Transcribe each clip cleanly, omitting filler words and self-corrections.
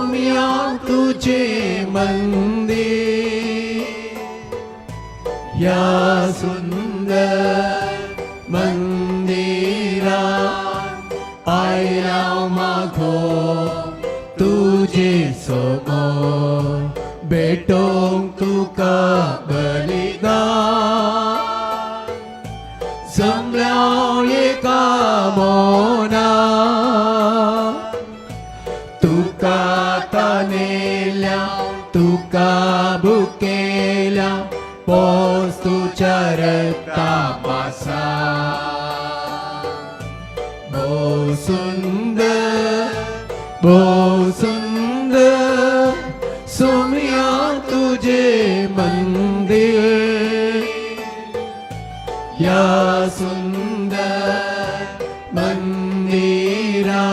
सोम्या तुझे मंदिर, या सुंदर मंदिरा आयला मागो तुझे समोर, भेटोंक तुका बलिदान, जमल्या एका मोना, तुका तानेल्या तुका भुकेल्या, पोस तुझ्या रक्ता मासा. भोव सुंदर, भोव सुंदर सोम्या तुझे मंदिर, या सुंदर मंदिरा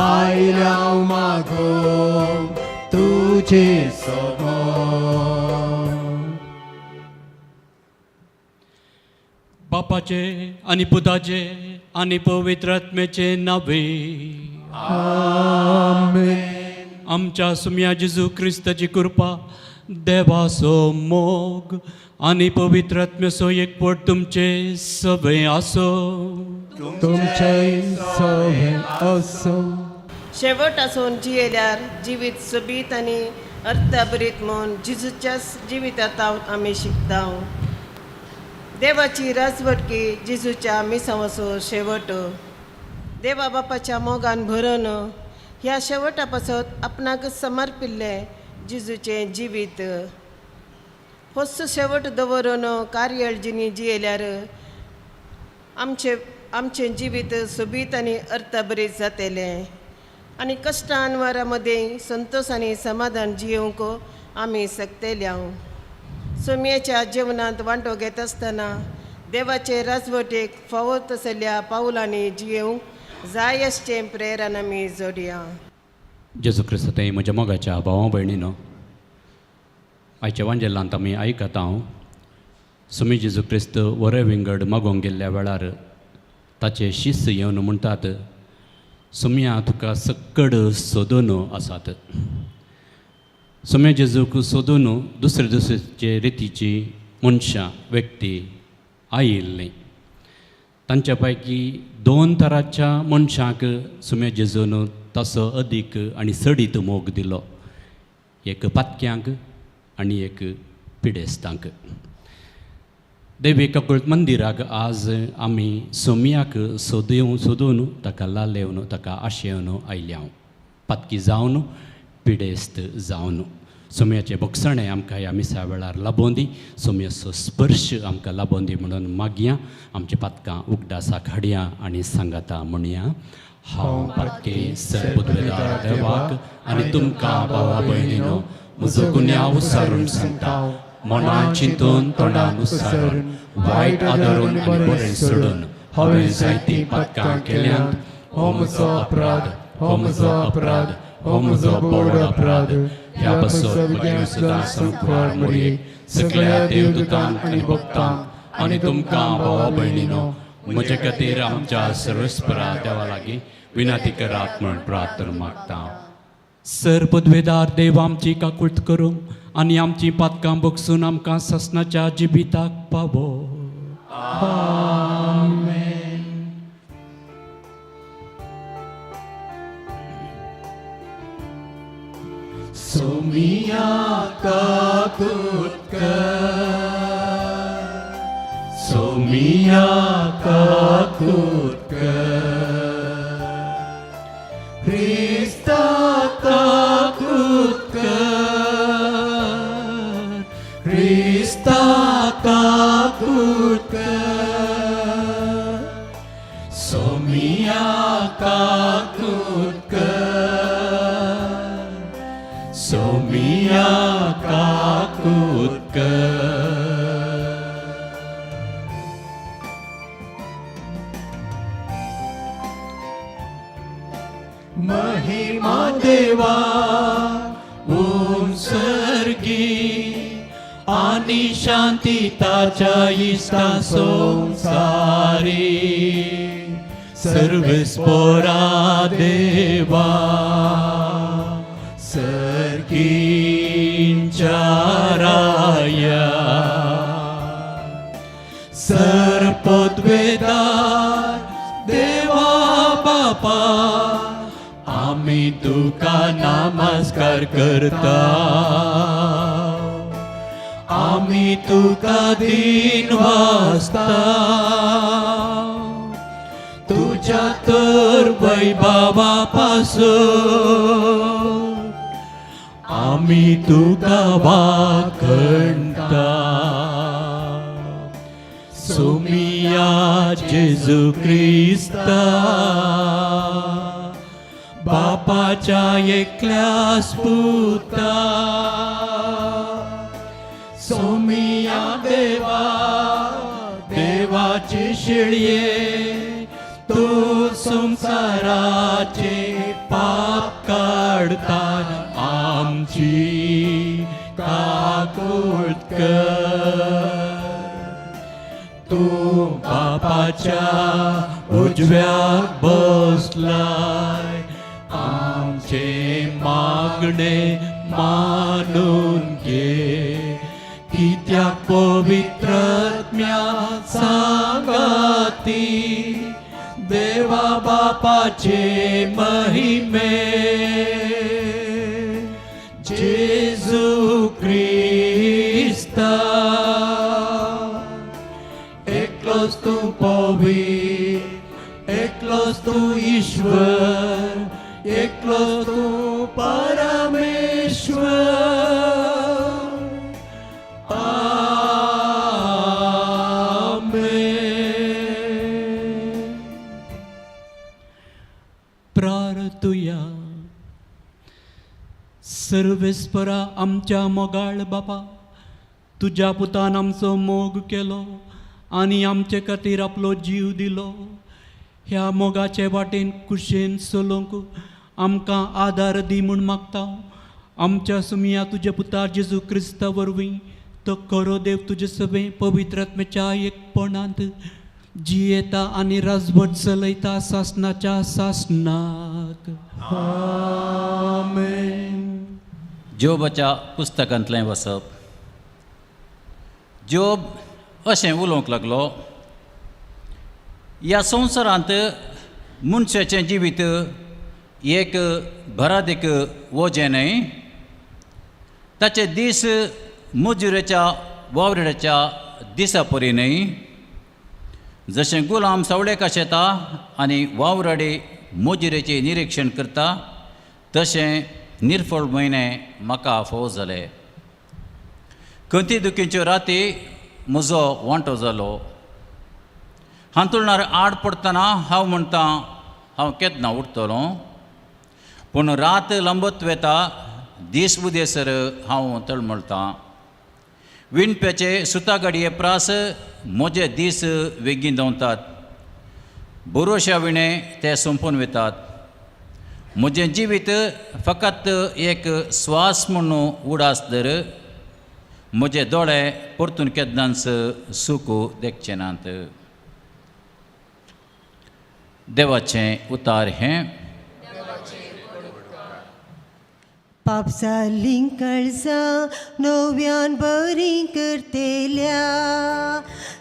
आयला मागो तुझे समोर. बापाचे आनी पुताचे आनी पवित्र आत्म्याचे नावे. आमेन. आमच्या सुम्या जेजू क्रिस्ताची कृपा, देवाचो मोग आनी पवित्र आत्म्याचो एकवट तुमचे सगळे आसो. तुमचे सवे असो. शेवट आसून जियेल्यार जिवीत सोबीत आनी अर्थभरीत म्हूण जिजूच्या जिवितांत आमी शिकता. देवाची राजवटकी जिजूच्या मिसांवाचो शेवट. देवा बापाच्या मोगान भरून ह्या शेवटा पासत आपणाक समर्पिल्लें जिजूचें जिवीत. होच शेवट दवरून कार्यावळींनी जियेल्यार आमचें आमचें जिवीत सोबीत आनी अर्थभरीत जातलें आनी कश्टां अनवारा मदीं संतोश आनी समाधान जियोवंक आमी शकतले. सोमयेच्या जेवणांत वांटो घेत आसतना देवाचे राजवटीक फावो तसल्या पावलांनी जियोवंक जाय आसचें प्रेरण आमी जोडया. जेजू क्रिस्त तें म्हज्या मोगाच्या भावा भयणीनो, आयच्या वांजेलांत आमी आयकता हांव सुमी जेजू क्रिस्त वरे विंगड मागोवंक गेल्ल्या वेळार ताचे शिस्त येवन म्हणटात, सुमया तुका सक्कड सोदून आसात. सुम्या जेजूक सोदून दुसरे दुसऱ्याचे रितीची मनशां व्यक्ती आयिल्लीं. तांच्या पैकी दोन तराच्या मनशांक सुम्या जेजून तसो अदीक आनी सडीत मोग दिलो, एक पातक्यांक आनी एक पिडेस्तांक. देवी काकुळट मंदिराक आज आमी सोमयाक सोदून सोदून ताका लालेवन ताका आशेवन आयल्या. पातकी जावन, पिडेस्त जावन सोमयाचें भोगसणें आमकां ह्या मिसा वेळार लाबोंदी, सोमयाचो स्पर्श आमकां लाबोंदी म्हणून मागया. आमची पातकां उगडासाक हाडया आनी सांगाता म्हणया. हांव पातके सरपुदवेदार देवाक आनी तुमकां भावा भयणीनो म्हजो गुन्यांव सारून सांगता. मनान चिंतून, तोंडान उसारून, वायट आदरून आनी बरें सोडून हांवें जायतीं पातकां केल्यांत. हो म्हजो अपराध, हो म्हजो अपराध, हो म्हजो बोड अपराध. ह्या पासत म्हज्या सदां संकवार मरये, सगळ्या देवदूतांक आनी भक्तांक आनी तुमकां भावा भयणीनो म्हजे खातीर आमच्या सर्वेस्परा देवा लागीं विनंती करात म्हण प्रार्थना मागता. सर पदवेदार देव आमची काकुळट करूं आनी आमची पातकां बगसून आमकां ससनाच्या जिविताक पावो. आमेन. सोमिया काकुत कर, सोमिया काकुत कर, ख्रिस्ता काकुत कर, ख्रिस्ता काकुत कर, सोमिया काकुत कर, सोमिया काकुत कर. महिमा देवा उंसर्गी आणि शांती ताच्या इश्टा संसारी. सर्वेस्पोरा देवा. सर्गींच्या राया सरपदवेदार देवा बापा आमी तुका नमस्कार करता आमी तुका दिन वाचता तुज्या तर वैभावा पासून आमी तुका वाखणता सोमिया जेजू क्रिस्ता बापाच्या एकल्यास पुता सोमिया देवा देवाची शिळये तूं संवसाराचे पाप काडता आमची काकूट कर तूं बापाच्या उजव्याक बसलाय आमचे मागणे मानून घे कित्याक पवित्रत्म्या सांगाती देवा बापाचे महिमे जेजू क्रिस्ता एकलोच तूं पवित्र एकलोच तूं ईश्वर एकलोच तूं परमेश्वर. आमेन. प्रार्थुया. सर्वेस्परा आमच्या मोगाळ बापा, तुज्या पुतान आमचो मोग केलो आनी आमचे खातीर आपलो जीव दिलो. ह्या मोगाचे वाटेन कुशेन चलोवंक आमकां आदार दी म्हूण मागता. आमच्या सुमिया तुज्या पुता जेजू क्रिस्ता वरवीं तो खरो देव तुजे सगळें पवित्र आत्म्याच्या एकपणांत जियेता आनी राजवट चलयता सासनाच्या सासनाक. आमेन. जोबाच्या पुस्तकांतलें वसप. जोब अशें उलोवंक लागलो, ह्या संवसारांत मनशाचें जिवीत एक भरादीक वजें न्हय, ताचे दीस मजुरेच्या वावरेच्या दिसा परी न्हय. जशें गुलाम सवळेक आशेता आनी वावराडी मजुरेचें निरिक्षण करता, तशें निर्फळ म्हयने म्हाका फोव जाले. खंती दुखीच्यो राती म्हजो वांटो जालो. हांतुळणार आड पडटना हांव म्हणटा, हांव केन्ना उठतलो? पूण रात लंबत वेता, दीस उदेसर हांव तळमळटां. विणप्याचे सुता गाडये प्रास म्हजे दीस वेगीन धांवतात, भरोश्या विणें ते सोंपून वतात. म्हजें जिवीत फकत एक स्वास म्हूण उडास धर, म्हजे दोळे परतून केन्नाच सूख देखचे नात. देवाचें उतार हें. पापसालीं काळजां नव्यान बरीं करतेल्या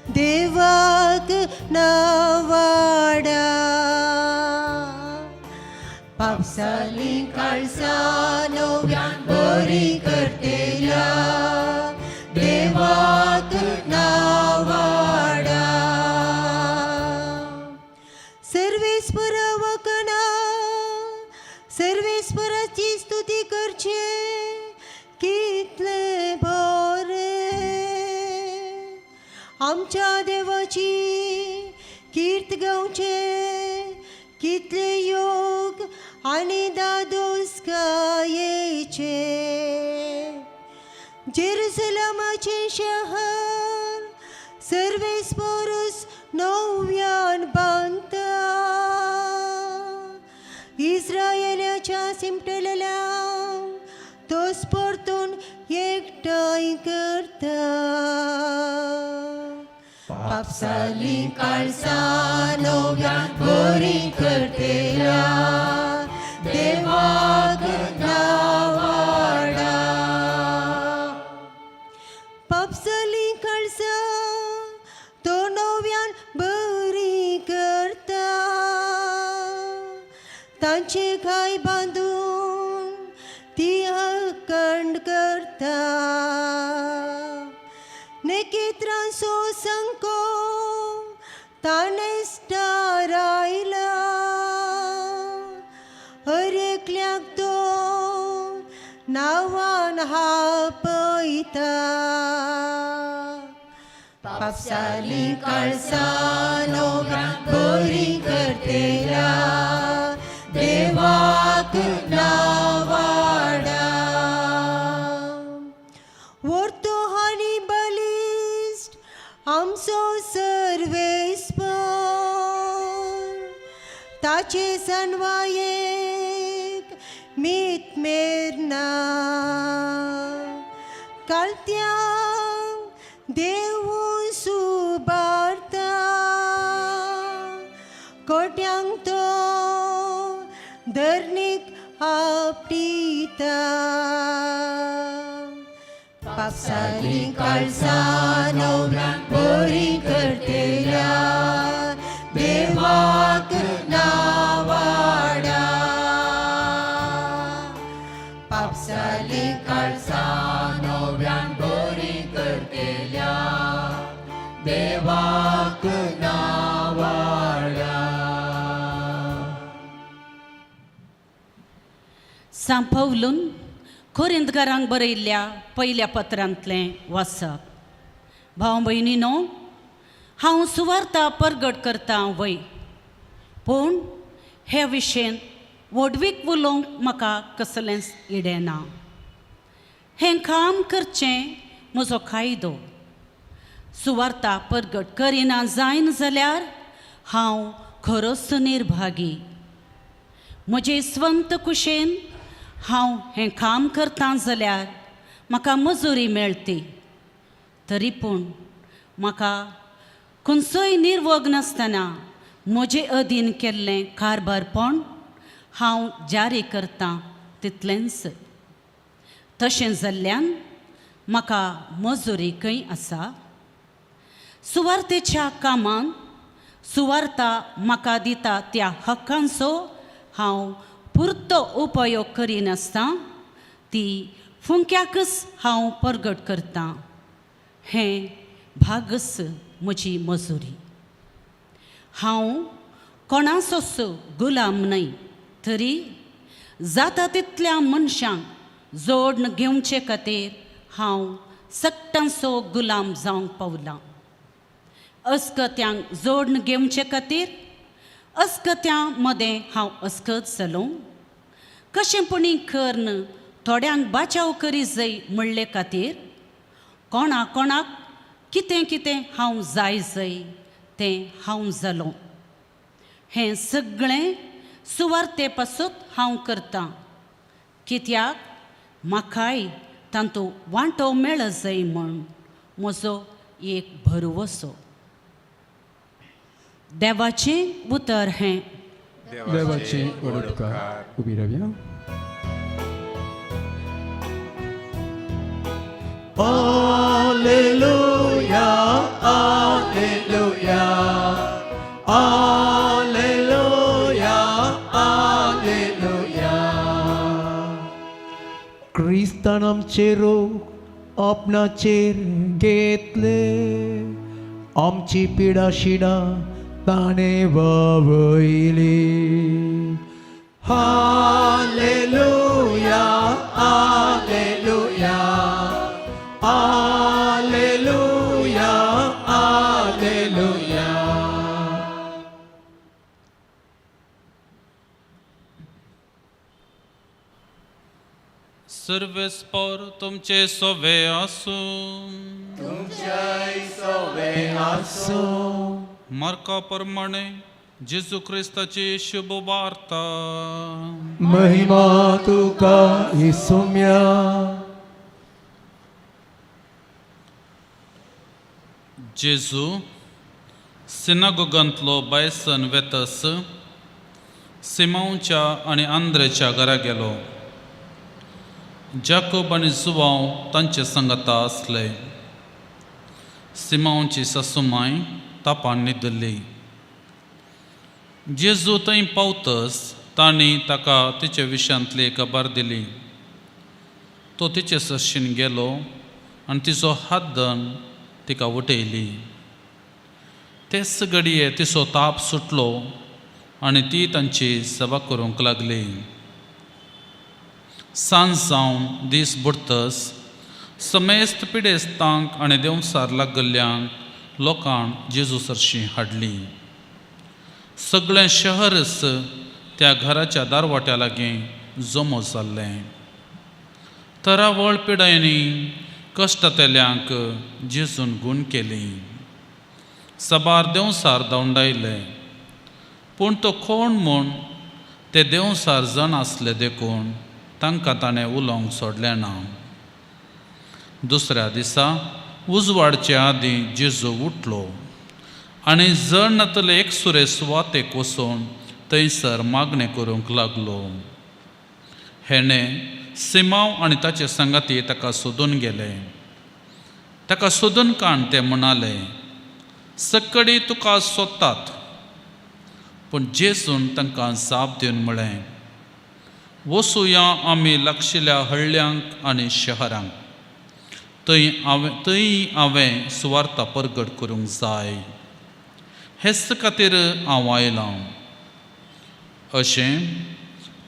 देवाक नावाडा. पापसालीं काळजां नव्यान बरीं करतेल्या देवाक नावाडा. सर्वेस्परा वकना सर्वेस्पराची स्तुती करचे कितले बरे. आमच्या देवाची कीर्त गावचे कितले योग आनी दादोसकायेचे. जेरुसलमाचें शहर सर्वेस्परस नव्यान बांदता. इस्रायलाच्या सिमटलेल्यांक तोच परतून एकठांय करता. पापसालीं काळजां नव्यान बरीं करतेल्या देवाक नावाडा. तांचे घाय बांदून ती अखंड करता. नेकेत्रांचो संको ताणें थारायला, हर एकल्याक तो नांवान आपयता. पापसाली काळसां नव्यान बरी करतेल्या देवाक नावाडा. वर्तो आनी बलिश्ट आमचो सर्वेस्पर, ताचे सनवायेक मीत मेरना. कालत्यांक देवून सुबारता, कोट्यांक तो धरणीक आपटिता. पापसाली काळसां नव्यान बरी करतेल्या देवाक नावाडा. पापसाली काळसां नव्यान बरी करतेल्या देवाक नावाडा. सांत पवलून कोरिंतकारांक बरयल्ल्या पयल्या पत्रांतलें वाचप. भाव भयणीनो, हांव सुवार्ता परगट करतां वय, पूण हे विशयन व्हडवीक उलोवंक म्हाका कसलेंच इडें ना. हें काम करचें म्हजो कायदो. सुवार्ता परगट करिना जायना जाल्यार हांव खरोच निर्भागी. म्हजे स्वंत कुशेन हांव हें काम करतां जाल्यार म्हाका मजुरी मेळटी, तरी पूण म्हाका खंयचोय निर्वग नासतना म्हजे अधीन केल्लें कारबारपण हांव जारी करतां तितलेंच. तशें जाल्ल्यान म्हाका मजुरी खंय आसा? सुवार्तेच्या कामांत सुवार्ता म्हाका दिता त्या हक्कांचो हांव पुरतो उपयोग करिनासतना ती फुंक्याकच हांव परगट करतां. हें भागच म्हजी मजुरी. हांव कोणाचोच गुलाम न्हय, तरी जाता तितल्या मनशांक जोडून घेवचे खातीर हांव सगटांचो गुलाम जावंक पावलां. अस्कत्यांक जोडून घेवचे खातीर अस्कत्यां मदें हांव अस्कत जालो. कशें पुणी करून थोड्यांक बाचाव करी जाय म्हणले खातीर कोणा कोणाक कितें कितें हांव जाय जाय तें हांव जालो. हें सगळें सुवार्ते पासत हांव करतां, कित्याक म्हाकाय तातूंत वांटो मेळ जाय म्हूण म्हजो एक भरवसो. देवाचें उतर हें. देवाचे व्हड उपकार. उबी रावया. Alleluia, Alleluia, Alleluia, Alleluia. क्रिस्तान आमचे रोग आपणाचेर घेतले, आमची पिडा शिडा ताणें वळयली. Hallelujah, hallelujah, hallelujah, hallelujah. सर्वेस्पर तुमचे सोवे आसूं. आसूं. मार्का प्रमाणे जेजू क्रिस्ताची शुभ वार्ता. महिमा तुका इसुम्या. जेजू सिनागोगांतलो बायसन वेतस सिमांवच्या आनी आंद्रेच्या घरा गेलो. जाकोब आनी जुवांव तांचे संगता आसले. सिमांवची सासुमाय तापान न्हिदली. जेजू थंय पावतच तांणी ताका तिचे विशयांतली खबर दिली. तो तिचे सरशीन गेलो आनी तिचो हात धरून तिका उठयली. तेच घडये तिचो ताप सुटलो आनी ती तांची सेवा करूंक लागली. सांज जावन दीस बुडतस समेस्त पिडेस्तांक आनी देंवसार लागल्ल्यांक लोकांक जेजू सरशीं हाडली. सगळें शहरच त्या घराच्या दारवाट्या लागीं जमो जाल्लें. तरावळ पिडायनी कश्टांतल्यांक जेजून गूण केली. साबार देंवसार धांवडायले, पूण तो कोण म्हूण ते देंवसार जण आसले देखून तांकां ताणें उलोवंक सोडलें ना. दुसऱ्या दिसा उजवाडचे आदीं जेजू उठलो आनी जण नातले एक सुरे सुवातेक वचून थंयसर मागणें करूंक लागलो. हेणें सिमांव आनी ताचे सांगाती ताका सोदून गेले. ताका सोदून काण ते म्हणाले, सक्कडी तुका सोदतात. पूण जेजून तांकां जाप दिवन म्हळें, वसुया आमी लागशिल्ल्या हळ्ळ्यांक आनी शहरांक, थंय हांवें सुवार्ता परगट करूंक जाय, हेच खातीर हांव आयलां. अशें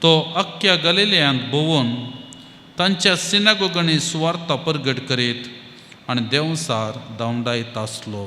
तो अख्ख्या गलिलियांत भोंवून तांच्या सिनागोगांनी सुवार्ता परगट करीत आनी देंवसार धांवडायत आसलो.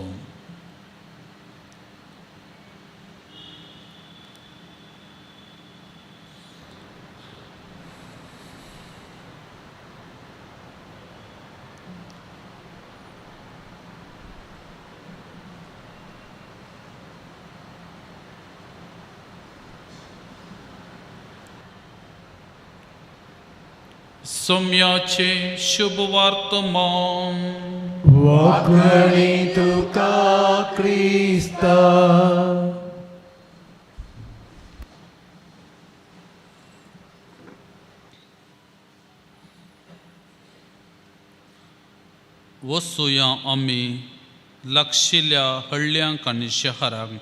सोम्याचे शुभ वर्तमान. वाखणी तुका क्रिस्ता. वसुया आमी लागशिल्ल्या हळ्ळ्यांक आनी शहरांक,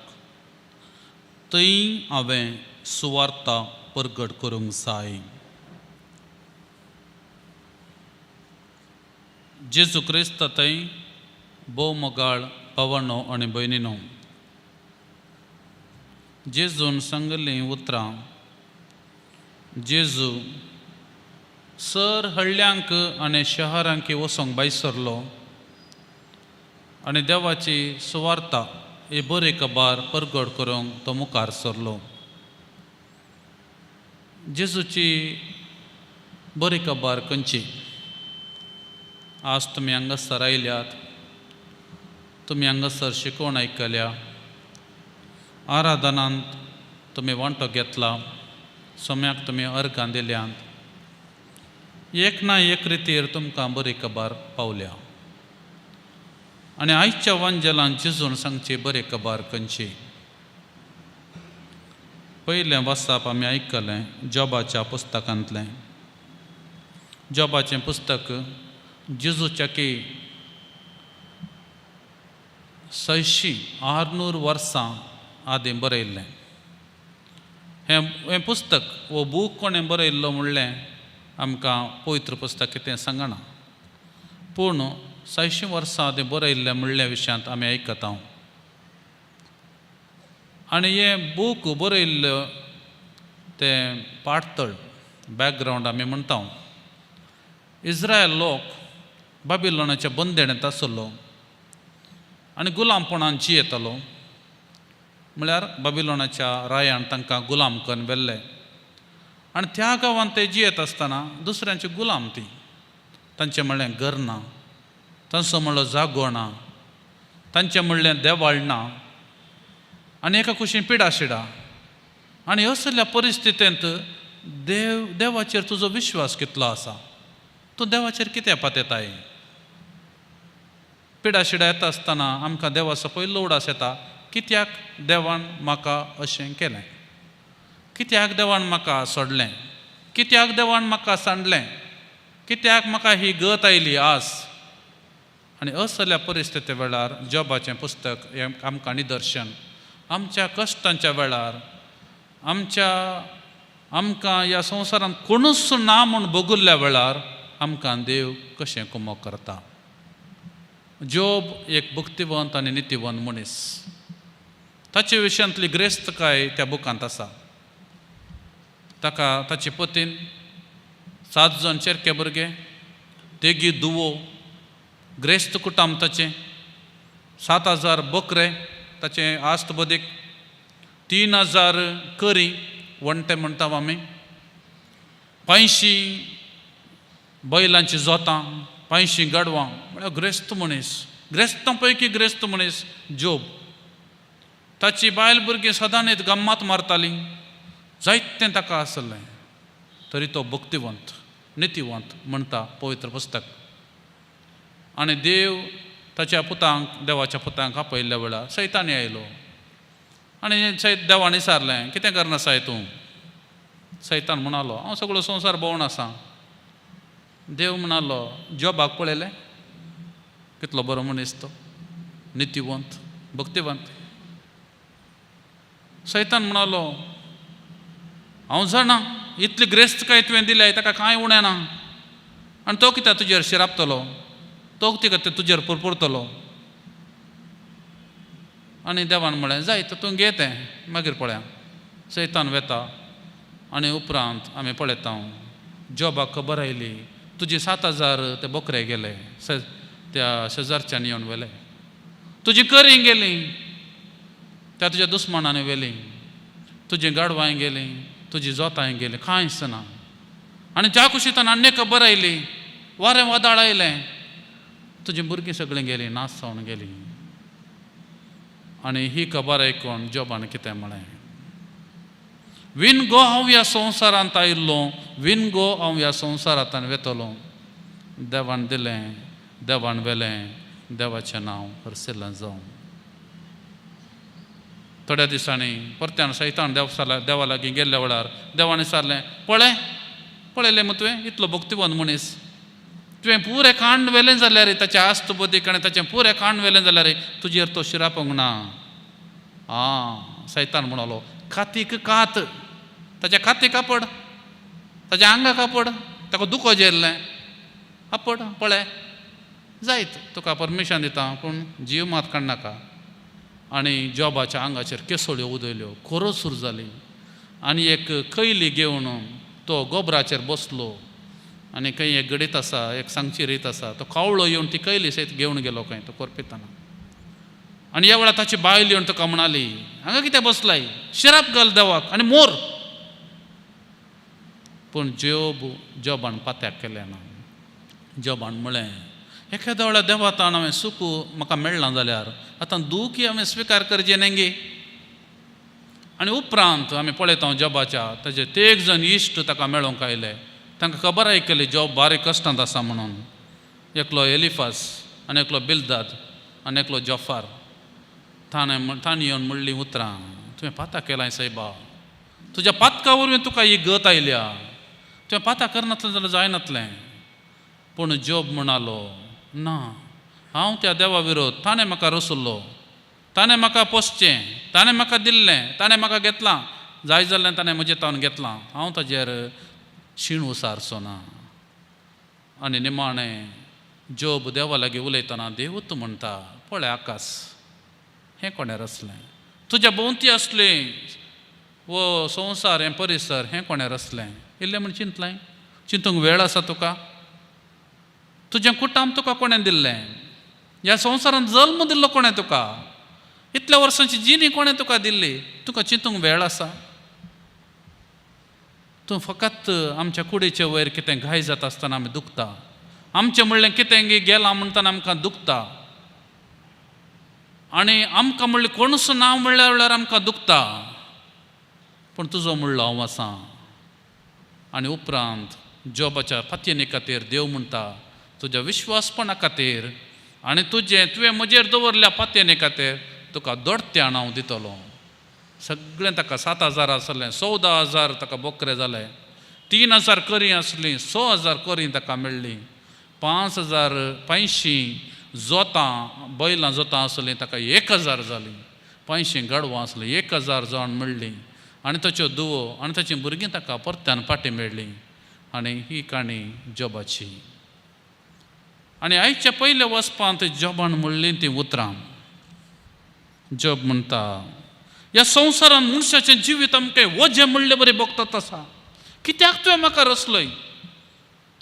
थंय हांवें सुवार्ता परगट करूंक जाय. जेजू क्रिस्त थंय भोव मोगाळ भावांनो आनी भयणीनो, जेजून सांगिल्लीं उतरां. जेजू सर हळ्ळ्यांक आनी शहरांक वचोंक भायर सरलो आनी देवाची सुवार्ता ही बरी खबर परगट करूंक तो मुखार सरलो. जेजूची बरी खबर खंयची? आज तुमी हांगासर आयल्यात, तुमी हांगासर शिकोवण आयकल्या, आराधनांत तुमी वांटो घेतला, सोम्याक तुमी अर्गां दिल्यांत, एक ना एक रितीर तुमकां बरी खबर पावल्या. आनी आयच्या वांजेलान जेजून सांगची बरी खबर खंयची? पयलें वाचप आमी आयकलें जॉबाच्या पुस्तकांतलें. जॉबाचें पुस्तक जेजूच्या की 600 वर्सां आदीं बरयल्लें. हें पुस्तक हो बूक कोणें बरयल्लो म्हणलें आमकां पवित्र पुस्तक कितें सांगना, पूण 600 वर्सां आदीं बरयल्लें म्हणल्या विशयांत आमी आयकता. आनी हें बूक बरयल्लें तें पाटतळ बॅकग्रावंड आमी म्हणटा. इस्रायल लोक बाबिलोनाच्या बंदेणेंत आसलो आनी गुलामपणान जियेतालो. म्हळ्यार बाबिलोनाच्या रायान तांकां गुलाम करून व्हेल्ले आनी त्या गांवांत ते जियेत आसतना दुसऱ्यांची गुलाम ती, तांचें म्हणलें घर ना, तांचो म्हणलो जागो ना, तांचें म्हणलें देवाळ ना आनी एका कुशीन पिडाशिडा. आनी असल्या परिस्थितींत देवाचेर तुजो विश्वास कितलो आसा, तूं देवाचेर कितें पातेताय? पिडाशिडा येता आसतना आमकां देवाचो पयलो उडास येता, कित्याक देवान म्हाका अशें केलें, कित्याक देवान म्हाका सोडलें, कित्याक देवान म्हाका सांडलें, कित्याक म्हाका ही गत आयली आज. आनी असल्या परिस्थिती वेळार जॉबाचें पुस्तक हें आमकां निदर्शन. आमच्या कश्टांच्या वेळार, आमच्या आमकां ह्या संवसारांत कोणूच ना म्हूण भोगुल्ल्या वेळार आमकां देव कशें कुमक करता. जोब एक भक्तिवंत आनी नितीवंत मनीस. ताचे विशयांतली ग्रेस्तकाय त्या बुकांत आसा. ताका ताचे पतीन 7 जाण चेरके भुरगे, तेगी दुवो, ग्रेस्त कुटाम ताचें, 7,000 बकरे ताचें आस्त बदीक, 3,000 करी वणटे म्हणटा आमी, 500 बैलांची जोतां, 500 गाडवां. म्हळ्यार ग्रेस्त मनीस, ग्रेस्तां पैकी ग्रेस्त मनीस जोब. ताची बायल भुरगीं सदांच गम्मात मारतालीं, जायतें ताका आसलें, तरी तो भक्तिवंत नितीवंत म्हणटा पवित्र पुस्तक. आनी देव ताच्या पुतांक, देवाच्या पुतांक आपयल्ल्या वेळार सैतानी आयलो आनी देवान विचारलें, कितें करना साय तूं? सैतान म्हणालो, हांव सगळो संवसार भोंवण आसा. देव म्हणालो, जोबाक पळयलें कितलो बरो मनीस तो, नितीवंत भक्तिवंत. सैतान म्हणालो, हांव जाणा इतली ग्रेस्तकाय तुवें दिल्या ताका कांय उणें ना, आनी तो कित्याक तुजेर शिरापतलो, तो कित्याक तुजेर पुरपुरतलो. आनी देवान म्हळें, जाय तर तूं घे तें, मागीर पळया. सैतान वेता आनी उपरांत आमी पळयता जोबाक खबर आयली, तुजी 7,000 ते बोकरे गेले, त्या शेजारच्यान येवन व्हेले, तुजी करी गेली, त्या तुज्या दुस्मानांनी व्हेली, तुजी गाडवांय गेली, तुजी जोतांय गेली, कांयच ना. आनी ज्या कुशीतान आनी खबर आयली, वारें वादळ आयलें, तुजी भुरगीं सगळीं गेलीं, नाश जावन गेलीं. आनी ही खबर आयकून जोबान कितें म्हळें, विनगो हांव ह्या संवसारांत आयिल्लो, विनगो हांव ह्या संवसारांत वेतलो. देवान दिलें, देवान व्हेलें, देवाचें नांव हरशिल्लें जावं. थोड्या दिसांनी परत्यान सैतान देवा लागीं गेल्ल्या वेळार देवान विचारलें, पळय पळयलें मग तुवें इतलो भक्तिवंत मनीस, तुवें पुरें कांड व्हेलें जाल्यार, ताचें आस्त बदीक आनी ताचें पुरें कांड व्हेलें जाल्यार तुजेर तो शिरापोंक ना. आं, सैतान म्हणालो, कातीक कात, ताच्या कातीक कापड, ताच्या आंगाक कापड, ताका दुखो जेल्लें आपड, पळय जायत तुका परमिशन दिता, पूण जीव मात काडनाका. आनी जोबाच्या आंगाचेर केसोळ्यो उदयल्यो, खोरोसूर जाली. आनी एक कैली घेवन तो गोबराचेर बसलो आनी खंय एक गडीत आसा, एक सांगची रीत आसा, तो कावळो येवन ती कैली सयत घेवन गेलो खंय तो कोरपितना. आनी ह्या वेळार ताची बायल येवन तुका म्हणाली, हांगा कितें बसलाय, शिराप घाल देवाक आनी मोर. पूण जोब जोबान पात्याक केलें ना. जोबान म्हळें, एखाद्या वेळार देवा ताण हांवें सुख म्हाका मेळ्ळां जाल्यार आतां दुखी हांवें स्विकार करचें न्ही. आनी उपरांत आमी पळयता जोबाच्या ताजे तेग जण इश्ट ताका मेळोंक आयले, तांकां खबर आयकली जोब बारीक कश्टांत आसा म्हणून. एकलो एलिफास आनी एकलो बिलदाद आनी एकलो जोफार. ताणें तांणी येवन म्हणलीं उतरां, तुवें पाता केलां सायबा, तुज्या पातका वरवीं तुका ही गत आयल्या, तुवें पाता करनासलें जाल्यार जायनातलें. पूण जोब म्हणालो, ना, हांव त्या देवा विरोध, ताणें म्हाका रसुल्लो, ताणें म्हाका पोसचें, ताणें म्हाका दिल्लें, ताणें म्हाका घेतलां, जाय जाल्लें ताणें म्हजें तावन घेतलां, हांव ताजेर शीण उसारचो ना. आनी निमाणें जोब देवा लागीं उलयतना देवूच म्हणटा, पळय आकाश हें कोणें रचलें, तुज्या भोंवती आसलें वो संवसार हें परिसर हें कोणें रचलें, इल्लें म्हण चिंतलें, चिंतूंक वेळ आसा तुका, तुजें कुटाम तुका कोणें दिल्लें, ह्या संवसारांत जल्म दिल्लो कोणें तुका, इतल्या वर्सांची जिणी कोणें तुका दिल्ली, तुका चिंतूंक वेळ आसा. तूं फकत आमच्या कुडीचे वयर कितें घाय जाता आसतना आमी दुखता, आमचें म्हणलें कितें गेलां म्हणटना आमकां दुखता, आनी आमकां म्हणलें कोणूच ना म्हणल्यार वेळार आमकां दुखता, पूण तुजो म्हणलो हांव आसा. आनी उपरांत जोबाच्या फातयेनी खातीर देव म्हणटा, तुज्या विश्वासपणा खातीर आनी तुजें तुवें म्हजेर दवरल्या फातयेनी खातीर तुका दोडत्यान हांव दितलो. सगळें ताका 7,000 आसलें, 14,000 ताका बोकरे जाले, 3,000 करी आसली, 6,000 करी ताका मेळ्ळी, 5,500 जोतां बैलां जोतां आसलीं ताका 1,000 जालीं, 500 गाडवां आसलीं 1,000 जावन मेळ्ळीं. आनी ताच्यो धुवो आनी ताचीं भुरगीं ताका परत्यान फाटीं मेळ्ळीं. आनी ही काणी जोबाची. आनी आयच्या पयल्या वचपांत जोबान म्हणलीं तीं उतरां. जोब म्हणटा, ह्या संवसारान मनशाचें जिवीत आमकां वजें म्हणले बरें भोगतात आसा. कित्याक तुवें म्हाका रचलय?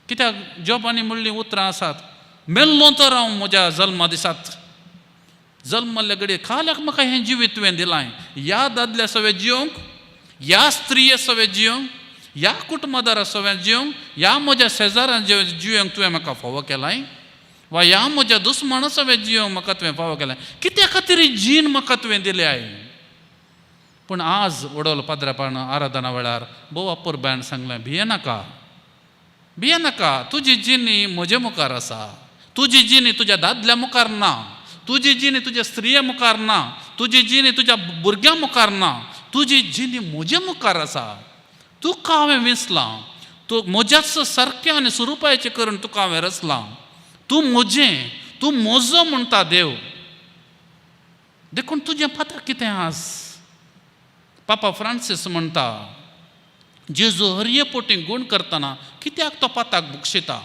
कित्याक जोबांनी म्हणलीं उतरां आसात, मेल्लो तर हांव म्हज्या जल्मा दिसात, जल्मल्ल्या घडये खाल्याक म्हाका हें जिवीत तुवें दिलां. ह्या दादल्या सवें जियोंक, ह्या स्त्रिये सवें जियोंक, ह्या कुटुंबादारा सवें जियोंक, ह्या म्हज्या शेजारां जियोंक तुवें म्हाका फावो केलाय, वा ह्या म्हज्या दुस्माना सवें जियोंक म्हाका तुवें फावो केलाय. कित्या खातीर ही जीण म्हाका तुवें दिल्या? पूण आज वडोल पाद्रापान आराधना वेळार भोव अपुरबायन सांगलें, भियेनाका, भियेनाका, तुजी जिणी म्हजे मुखार आसा, तुजी जिणी तुज्या दादल्या मुखार ना, तुजी जिणी तुज्या स्त्रिये मुखार ना, तुजी जिणी तुज्या भुरग्यां मुखार ना, तुजी जिणी म्हजे मुखार आसा. तुका हांवें विंचलां, तूं म्हज्याच सारकें आनी स्वरुपाचें करून तुका हांवें रचलां. तूं म्हजें, तूं म्हजो म्हणटा देव. देखून तुजें पात्र कितें आज? पापा फ्रांसीस म्हणटा, जेजू हरये पोटी गूण करतना कित्याक तो पाताक बुक्षिता?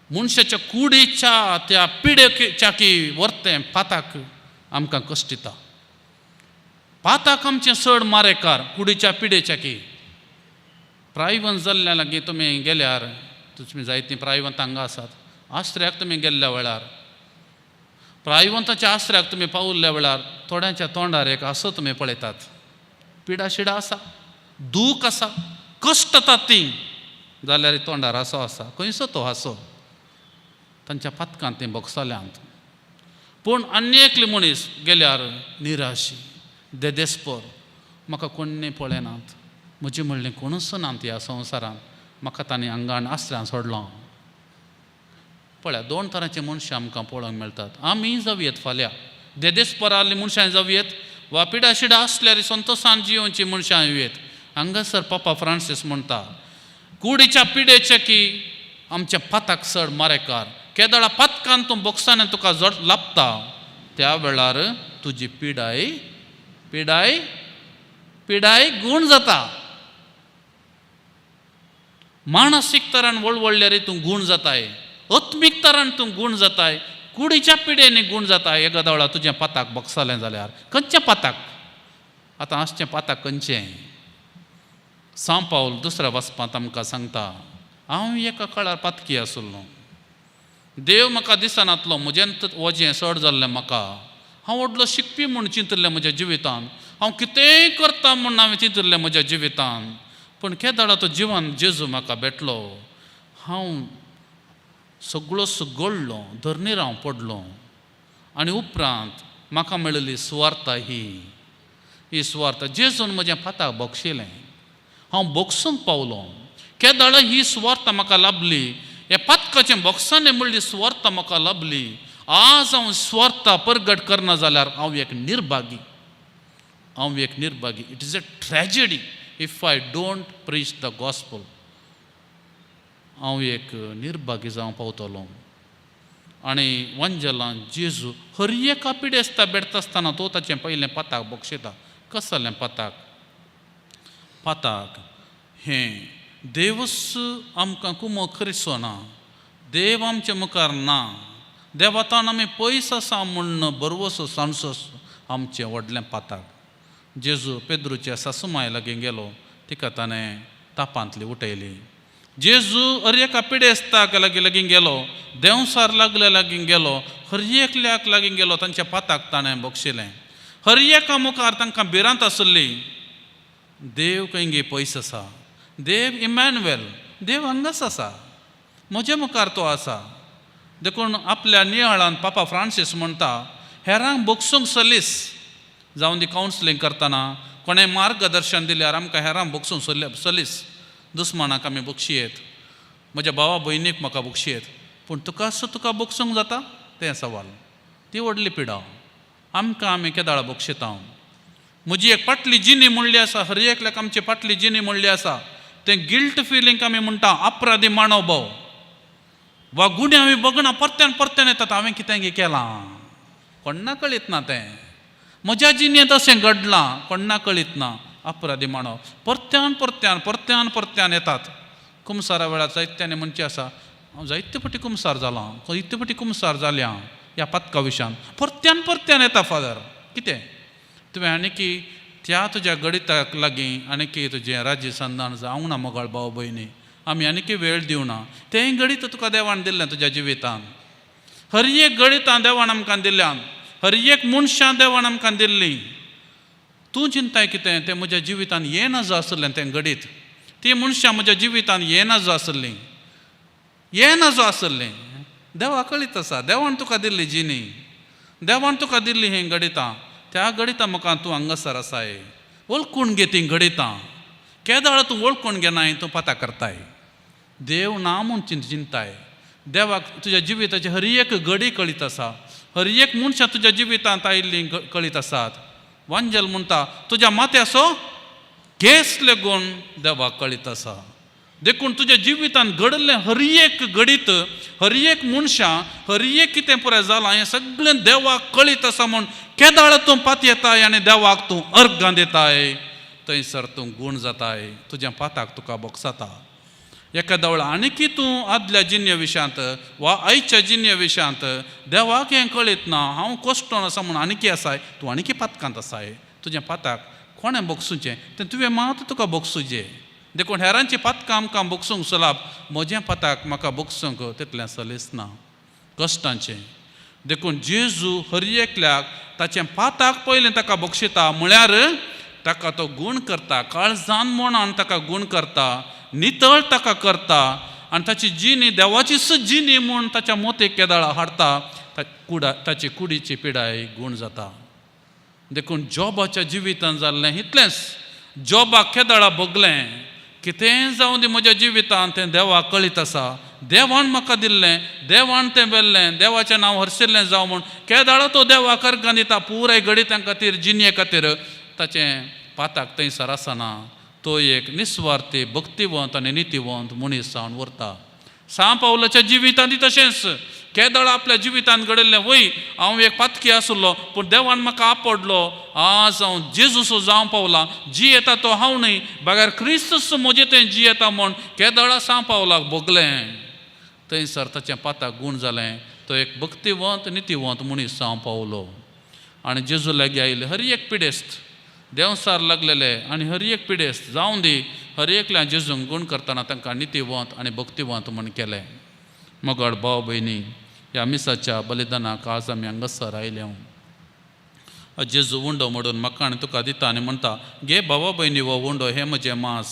मनशाच्या कुडीच्या त्या पिडेच्या की वर्तें पाताक आमकां कश्टिता. पाताक आमचें चड मारेकार कुडीच्या पिडेच्या की. प्रायवंत जाल्ल्या लागीं तुमी गेल्यार, तुमी जायतीं प्रायवंत हांगा आसात, आश्र्याक तुमी गेल्ल्या वेळार, प्रायवंताच्या आश्र्याक तुमी पावल्ल्या वेळार थोड्यांच्या तोंडार एक हांसो तुमी पळयतात. पिडा शिडा आसा, दूख आसा, कश्ट येतात तीं, जाल्यार तोंडार हांसो आसा. खंयचो तो हांसो? तांच्या पातकांत तीं भोगसल्यांत. पूण आनी एकले मनीस गेल्यार निराशी, देदेस्पोर, म्हाका कोण्णी पळयनात, म्हजें म्हणलें कोणूच नात ह्या संवसारांत, म्हाका तांणी आंगान आसऱ्यान सोडलां. पळया, दोन तरांचे मनशां आमकां पळोवंक मेळटात. आमी जावयेत फाल्यां देदेस्पोराली मनशां जावयेत, वा पिडाशिडा आसल्यार संतोशान जियोवची मनशां येवयेत. हांगासर पापा फ्रांसीस म्हणटा, कुडीच्या पिडेचे की आमच्या पाताक चड मारेकार. केदळा पातकान तूं बोक्साने तुका जड लाबता, त्या वेळार तुजी पिडाय पिडाय पिडाय गूण जाता. मानसीक तरान वळवळल्यार तूं गूण जाताय, आत्मीक तरान तूं गूण जाताय, कुडीच्या पिडेनी गूण जाता. एका वेळार तुजें पाताक बोगसलें जाल्यार खंयचें पाताक? आतां आसचें पाताक खंयचें? सांव पावल दुसऱ्या वचपांत आमकां सांगता, हांव एका काळार पातकी आसलो, देव म्हाका दिसनातलो, म्हजें वजें चड जाल्लें म्हाका, हांव व्हडलो शिकपी म्हूण चिंतिल्लें म्हज्या जिवितान, हांव कितेंय करता म्हूण हांवें चिंतिल्लें म्हज्या जिवितान. पूण केदळा तो जिवान जेजू म्हाका भेटलो, हांव सगळो गळ्ळो, धरणीर हांव पडलो. आनी उपरांत म्हाका मेळिल्ली सुवार्ता ही ही सुवार्ता जेजून म्हजें पाताक बक्षिलें, हांव बोगसूंक पावलो. केदळा ही सुवार्ता म्हाका लाभली, ह्या पातकाचें बोक्सांनी म्हणली सुवार्ता म्हाका लाभली. आज हांव सुवार्ता परगट करना जाल्यार हांव एक निर्भागी, हांव एक निर्भागी. It is a tragedy if I don't preach the gospel. हांव एक निर्भागी जावं पावतलो. आनी वंजलान जेजू हर एका पिडेस्ता भेटता आसतना तो ताचें पयलें पाताक बक्षिता. कसलें पाताक? पाताक हें देवूच आमकां कुमो खरिसो ना, देव आमचे मुखार ना, देवातान आमी पयस आसा म्हूण बरवसो सांडसो आमचें व्हडलें पाताक. जेजू पेद्रूच्या सासुमाय लागीं गेलो, तिका ताणें तापांतली उठयली. जेजू हर एका पिडेस्ताक लागीं लागीं गेलो, देंवसार लागल्या लागीं गेलो, हर एकल्याक लागीं गेलो, तांच्या पाताक ताणें बक्षिलें. हर एका मुखार तांकां भिरांत आसली, देव खंय पयस आसा, देव इमॅन्युएल, देव हांगाच आसा, म्हजे मुखार तो आसा. देखून आपल्या नियाळान पापा फ्रांसीस म्हणटा, हेरांक बोगसूंक सलीस जावन ती कावन्सिलींग करतना कोणें मार्गदर्शन दिल्यार आमकां हेरांक बोगसूंक सलीस, दुस्मानाक आमी बक्षयेत, म्हज्या भावा भयणीक म्हाका बक्षयेत, पूण तुका तुका बोगसूंक जाता तें सवाल. ती व्हडली पिडा आमकां आमी केदाळा बक्षिता. म्हजी एक पाटली जिनी म्हणली आसा, हर एकल्याक आमची पाटली जिनी म्हणली आसा, तें गिल्ट फिलींग आमी म्हणटा, अपराधी मानव वा गुण्यांव आमी बगणां परत्यान परत्यान येतात, हांवें कितें केलां कोण्णा कळीत ना, तें म्हज्या जिणेंत अशें घडलां कोण्णा कळीत ना. अपराधी मानव परत्यान परत्यान परत्यान परत्यान येतात. कुमसारा वेळार जायत्यानी म्हणचें आसा, हांव जायते फावटी कुमसार जालां, जायते फावटी कुमसार जाल्या ह्या पातका विशयान, परत्यान परत्यान येता फादर. कितें तुवें आनीकी त्या तुज्या गणिताक लागीं आनीकी तुजें राज्य संदान जावंक ना मोगाळ भाव भयणी, आमी आनीकी वेळ दिवना. तेंय गणीत तुका देवान दिल्लें तुज्या जिवितान, हर एक गणितां देवान आमकां दिल्यान, हर एक मनशां देवान आमकां दिल्लीं. तूं चिंताय कितें तें म्हज्या जिवितान येना जाय आसलें तें गणीत, ती मनशां म्हज्या जिवितान येना जाय आसलीं, येना जाय आसलीं. देवा कळीत आसा, देवान तुका दिल्ली जिणी, देवान तुका दिल्ली हीं गणितां, त्या गणितां म्हाका तूं हांगासर आसाय वळखून घे तीं गणितां. केदाळ तूं वळखून घेनाय, तूं पता करताय देव ना म्हूण चिंताय. देवाक तुज्या जिविताची हर एक घडी कळीत आसा, हर एक मनशां तुज्या जिवितांत आयिल्लीं कळीत आसात. वांजेल म्हणटा तुज्या माथ्याचो केस लेगून देवाक कळीत आसा. देखून तुज्या जिवितांत घडिल्लें हर एक घडीत, हर एक मनशां, हर एक कितें पुराय जालां हें सगळें देवाक कळीत आसा म्हूण केदाळ तूं पातयेताय आनी देवाक तूं अर्गां दिताय, थंयसर तूं गूण जाताय, तुज्या पाताक तुका बोगसाता. एखाद्या वेळार आनीकी तूं आदल्या जिन्य विशयांत वा आयच्या जिन्य विशयांत देवाक हें कळीत ना, हांव कश्टोन आसा म्हूण आनीकी आसाय, तूं आनीकी पातकांत आसाय. तुज्या पाताक कोणें बोगसुचें तें तुवें मात तुका बोगसुचें. देखून हेरांची पातकां आमकां बोगसूंक सुलाभ, म्हज्या पाताक म्हाका बोगसूंक तितलें सलीस ना, कश्टांचें. देखून जेजू हर एकल्याक ताचें पाताक पयलें ताका बक्षिता, म्हळ्यार ताका तो गूण करता, काळजान मनान ताका गूण करता, नितळ ताका करता आनी ताची जिणी देवाचीच जिणी म्हूण ताच्या मोतेक केदाळा हाडटा, कुडा ताची कुडीची पिडाय गूण जाता. देखून जॉबाच्या जिवितान जाल्लें इतलेंच, जॉबाक केदाळा भोगलें कितेंय जावं दी म्हज्या जिवितान तें देवाक कळीत आसा, देवान म्हाका दिल्लें, देवान तें व्हेल्लें, देवाचें नांव हरशिल्लें जावं म्हूण केदाळा तो देवाक अर्गां दिता. पुराय घडितां खातीर, जिणये खातीर ताचें पाताक थंयसर आसना. तो एक निस्वार्थी भक्तिवंत आनी नितीवंत मनीस जावन उरता. सांव पावलाच्या जिवितांत तशेंच केदळ आपल्या जिवितांत घडिल्लें, वय हांव एक पातकी आसलो पूण देवान म्हाका आपडलो, आज हांव जेजूसो जावं पावलां, जियेता तो हांव न्हय बगैर क्रिस्तूस म्हजें तें जियेता म्हूण केदळा सांव पावलाक भोगलें. थंयसर ताचें पाताक गूण जालें, तो एक भक्तिवंत नितीवंत मनीस जावं पावलो. आनी जेजू लागीं आयिल्ले हर एक पिडेस्त देंवसार लागलेले आनी हर एक पिडेस्त जावं दी, हर एकल्या जेजूंक गूण करतना तांकां नितीवंत आनी भक्तिवंत म्हूण केलें. मोगाळ भाव भयणी, ह्या मिसाच्या बलिदानाक आज आमी हांगासर आयले. जेजू उंडो मोडून म्हाका आनी तुका दिता आनी म्हणटा, घे भावा भयणी हो उंडो, हें म्हजें मांस,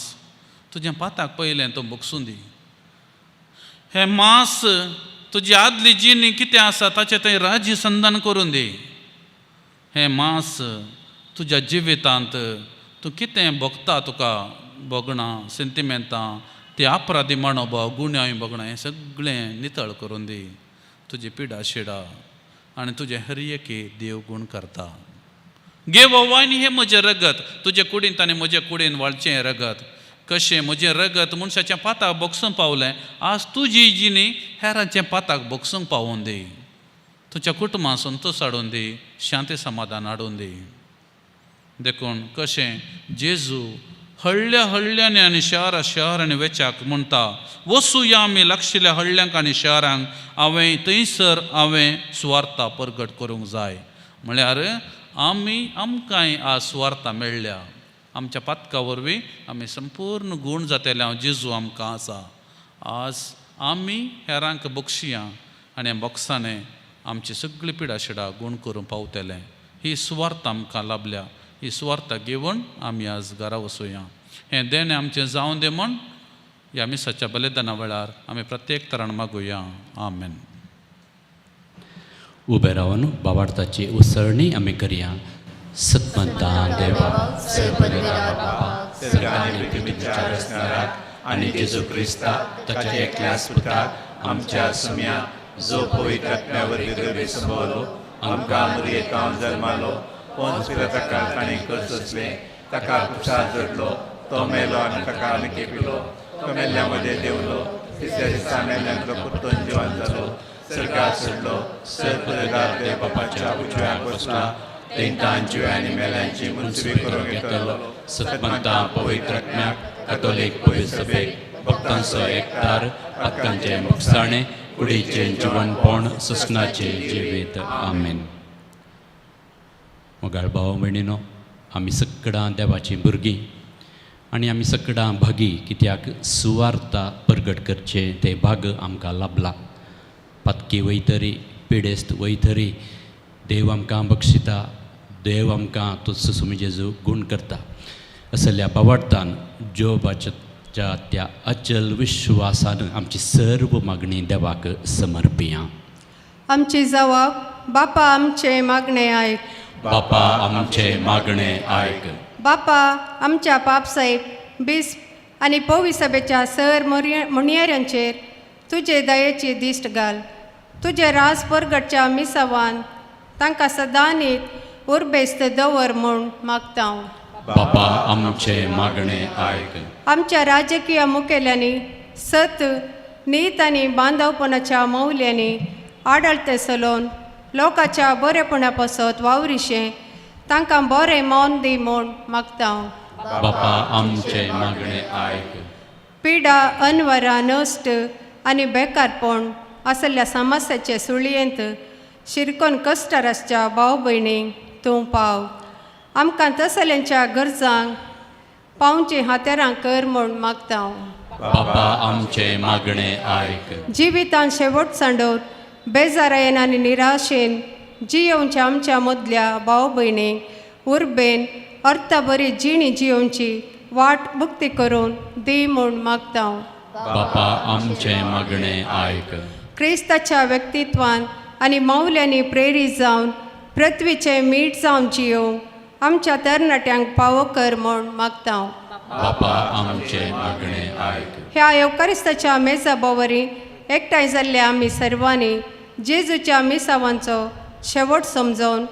तुजें पाताक पयलें तूं भोगसूं दी. हें मांस तुजी आदली जिणी कितें आसा ताचें थंय राज्य संदान करून दी. हें मांस तुज्या जिवितांत तूं कितें भोगता, तुका भोगणां सेंतिमेंतां, ती अपराधी मनोभाव, गुन्यांव भोगणां, हें सगळें नितळ करून दी. तुजी पिडा शिडा आनी तुजें हर एकी देव गूण करता. घे हो वायन, हें म्हजें रगत, तुजे कुडींत आनी म्हजे कुडीन वाळचें रगत. कशें म्हजें रगत मनशाच्या पाताक भोगसूंक पावलें, आज तुजी जिणी हेरांच्या पाताक भोगसूंक पावोवन दी. तुज्या कुटुंबान संतोश हाडून दी, शांती समाधान हाडून दी. देखून कशें जेजू हळ्ळ्या हळ्ळ्यांनी आनी शहरा शहरांनी वेच्याक म्हणटा, वसुया आमी लागशिल्ल्या हळ्ळ्यांक आनी शहरांक, हांवें थंयसर हांवें सुवार्ता परगट करूंक जाय. म्हळ्यार आमी आमकांय आज सुवार्ता मेळ्ळ्या, आमच्या पातका वरवीं आमी संपूर्ण गूण जातेले. हांव जेजू आमकां आसा, आज आमी हेरांक बक्षिया आनी बॉक्सांनी आमची सगळी पिडाशिडा गूण करूंक पावतले. ही सुवार्ता आमकां लाभल्या, ही सुवार्ता घेवन आमी आज घरा वचुया. हें देणें आमचें जावं दे म्हूण ह्या मिसाच्या बलिदाना वेळार आमी प्रत्येक तरान मागुया. आमेन. उबे रावन बाबार्थाची उसळणी आमी करया. सतमंता देवा, सर्ग आनी पृथ्वीच्या रचणाराक आनी जेजू क्रिस्ताक ताच्या एकल्याच पुताक आमच्या सुम्या, जो पवित्र आत्म्या वरवीं गर्भे संभवलो, आमकां मरियेतावन जल्मालो, पोन्स पिलाताका ताणें कर सोंसलें, ताका कुसार जोडलो, तो मेलो आनी ताका आमी केपिलो, तो मेल्ल्या मदें देंवलो, तिसऱ्या दिसा मेल्ल्यांतलो परतून जिवन जालो, सर्गार चडलो, सर पुरेदार देव बापाच्या उजव्याक बसला, तेंकां जिव्या आनी मेल्यांची मुन्सुबी करूंक येतलो. सतमंता पवित्र आत्म्याक, कथोलीक पवित्र सभेक, भक्तांचो एकतार, पातकांचें मुकसाणें, कुडीचें जिवनपण, सुसणाचें जिवीत. आमेन. मोगाळ भाव भयणीनो, आमी सगळां देवाचीं भुरगीं आनी आमी सगळां भागी, कित्याक सुवार्ता परगट करचें तें भाग आमकां लाबलां. पातकी वयतरी, पिडेस्त वयतरी देव आमकां बक्षिता, देव आमकां तुजो सुमी जेजू गूण करता. असल्या बावार्थान जोबाच्या त्या अचल विश्वासान आमची सर्व मागणी देवाक समर्पिया. आमची जवाब बापा आमचे मागणे आयक. बापा आमचे मागणे आयक. बापा आमच्या पापसाहेब बिस्प आनी पोवी सभेच्या सर मुणयऱ्यांचेर तुजे दयेची दिश्ट घाल. तुजे राज परगटच्या मिसावान तांकां सदांनीत उर्बेस्त दवर म्हूण मागता. बापा आमचे मागणे आयक. आमच्या राजकीय मुखेल्यांनी सत, नीत आनी बांदवपणाच्या मौल्यांनी आडळते चलोवन लोकांच्या बरेपणा पासत वावरिशें तांकां बरें मौन दी म्हूण मागता. बापा आमचे मागणे आयक. पिडा, अनवरा, नश्ट आनी बेकारपण आसल्या समस्याचे सुळयेंत शिरकोन कश्टार आसच्या भाव भयणींक तूं पाव. आमकां तसल्यांच्या गरजांक पावचीं हातेरां कर म्हूण मागता. बापा आमचे मागणे आयक. जिवितान शेवट सांडोवन बेजारायेन आनी निराशेन जियोवच्या आमच्या मदल्या भाव भयणींक उर्बेन अर्थ बरी जिणी जियोवची वाट मुक्ती करून दी म्हूण मागता. बापा आमचे मागणे आयक. क्रिस्ताच्या व्यक्तित्वान आनी मौल्यांनी प्रेरीत जावन पृथ्वीचें मीठ जावन जियोवंक आमच्या तरणाट्यांक पावो कर म्हूण मागता. बापा आमचे मागणे आयक. ह्या येवकारिस्ताच्या मेजा बोवरी एकठांय जाल्ल्या आमी सर्वांनी जेजूच्या मिसावांचो शेवट समजोवन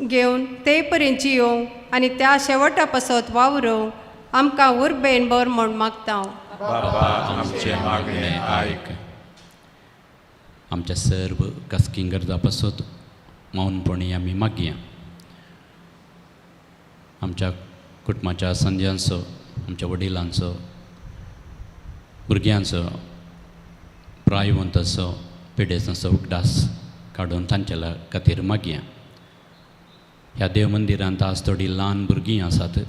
घेवन ते परी जियोवंक आनी त्या शेवटा पासत वावरूंक आमकां उर्बेन बर म्हूण मागता. बापा आमचे मागणे आयक. आमच्या सर्व कासकी गरजा पासत मौनपणी आमी मागया. आमच्या कुटुंबाच्या संद्यांचो, आमच्या वडिलांचो, भुरग्यांचो, प्रायवंताचो, पिडेसांचो उगडास काडून तांच्या खातीर मागया. ह्या देव मंदिरांत आज थोडीं ल्हान भुरगीं आसात,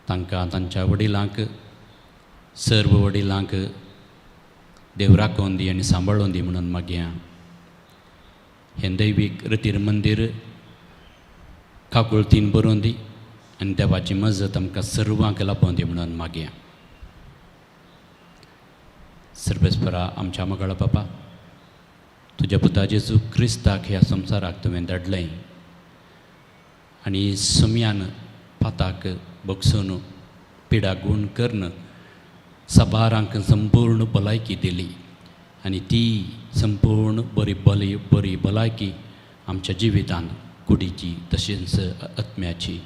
तांकां तांच्या वडिलांक, सर्व वडिलांक देव राखोवन दी आनी सांबाळून दी म्हणून मागया. हें दैवीक रतीर मंदीर काकुळतीन बरोवन दी आनी देवाची मजत आमकां सर्वांक लाबोवन दी म्हणून मागया. सर्वेस्परा आमच्या मगळा बापा, तुज्या पुता जेजू क्रिस्ताक ह्या संवसाराक तुवें धाडलें आनी सुम्यान पाताक बगसून पिडा गूण करून साबारांक संपूर्ण भलायकी दिली आनी ती संपूर्ण बरी बली बरी भलायकी आमच्या जिवितान कुडीची तशेंच आत्म्याची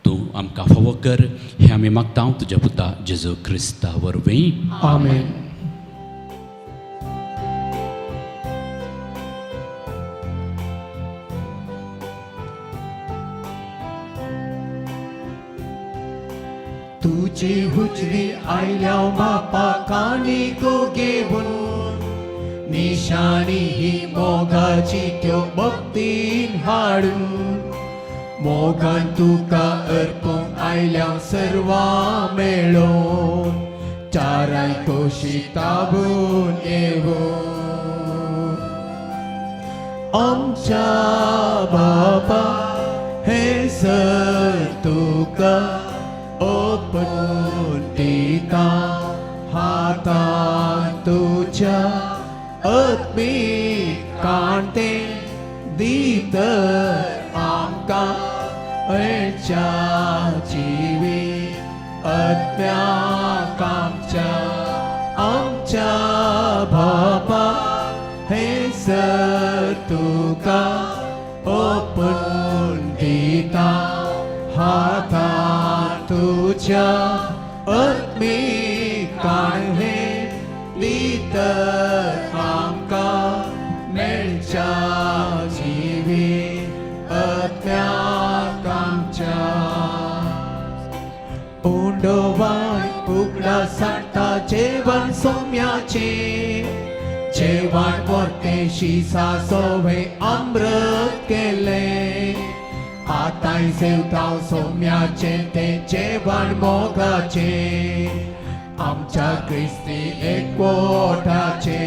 तूं आमकां फावो कर हें आमी मागता तुज्या पुता जेजू क्रिस्ता वरवीं. आमेन. तुजी हुजरी आयल्या बापा कानिको घेवन, निशाणी ही मोगाची त्यो भक्तीन हाडून, मोगान तुका अर्पूंक आयल्या सर्वां मेळोवन, चाराय खोशी ताबून येवून. आमच्या बापा हे सर तुका ओपन दिता, हातान तुज्या आत्मीक कांटे दीत आमकां अळच्या जिवीत आत्म्याक आमच्या. आमच्या बापा हे सर तुका ओपन दिता, हातान तुज्या आत्मीक कांटे दीत आमकां मेळच्या जिवीत सोम्याचें जेवण मोरतें शिसा सोवें अमृत केलें आतांय सेवतां सोम्याचें तें जेवण मोगाचें आमच्या क्रिस्ती एकवटाचें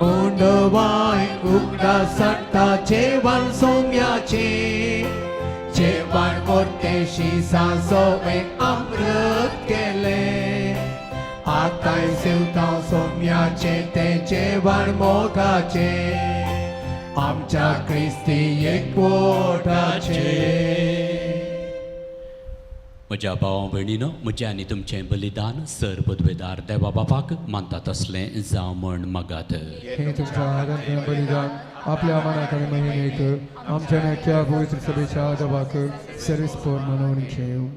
उंडवाय उगडा सट्टा जेवण सोम्याचें जेवण मोरतें शिसा सोवें अमृत केलें आतांय सेवतां सोम्याचें तें जेवण मोगाचें आमच्या क्रिस्ती एकवटाचें. म्हज्या भावा भयणीनो, म्हजें आनी तुमचें बलिदान सर पदवेदार देवा बापाक मानता तसलें जावं म्हण मागात. हे तुमच्या हातांतलें बलिदान आपल्या मनाक आनी महिमेक आमच्या नाक्या पवित्र सभेच्या दबाक सर्विसपोर मनोवन घेवं.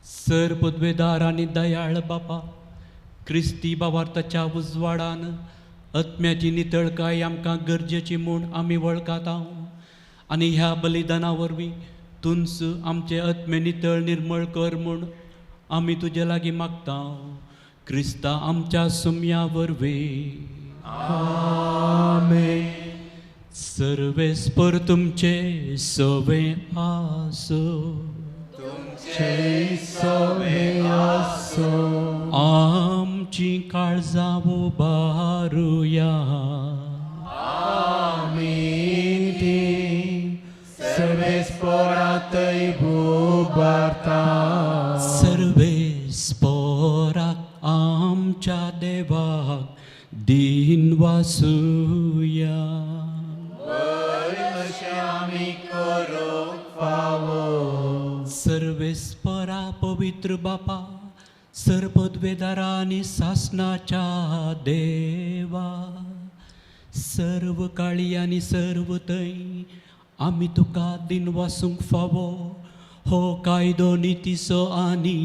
सर पदवेदार आनी दयाळ बापा, क्रिस्ती बावार्थाच्या उजवाडान आत्म्याची नितळकाय आमकां गरजेची म्हूण आमी वळखाता आनी ह्या बलिदाना वरवीं तुंच आमचे आत्मे नितळ निर्मळ कर म्हूण आमी तुजे लागीं मागता, क्रिस्ता आमच्या सुम्या वरवीं. आमेन. सर्वेस्पर तुमचे सवे आसो. तुमचे सवे आसो. आमची काळजां उबारुया. आमी ती सर्वेस्परातय उबारता. सर्वेस्पराक आमच्या देवाक दिन वासुया. अशें आमी करूंक फावो. सर्वेस्परा पवित्र बापा, सरपदवेदारा आनी सासनाच्या देवा, सर्व काळी आनी सर्व थंय आमी तुका दिन वासूंक फावो हो कायदो नितीचो आनी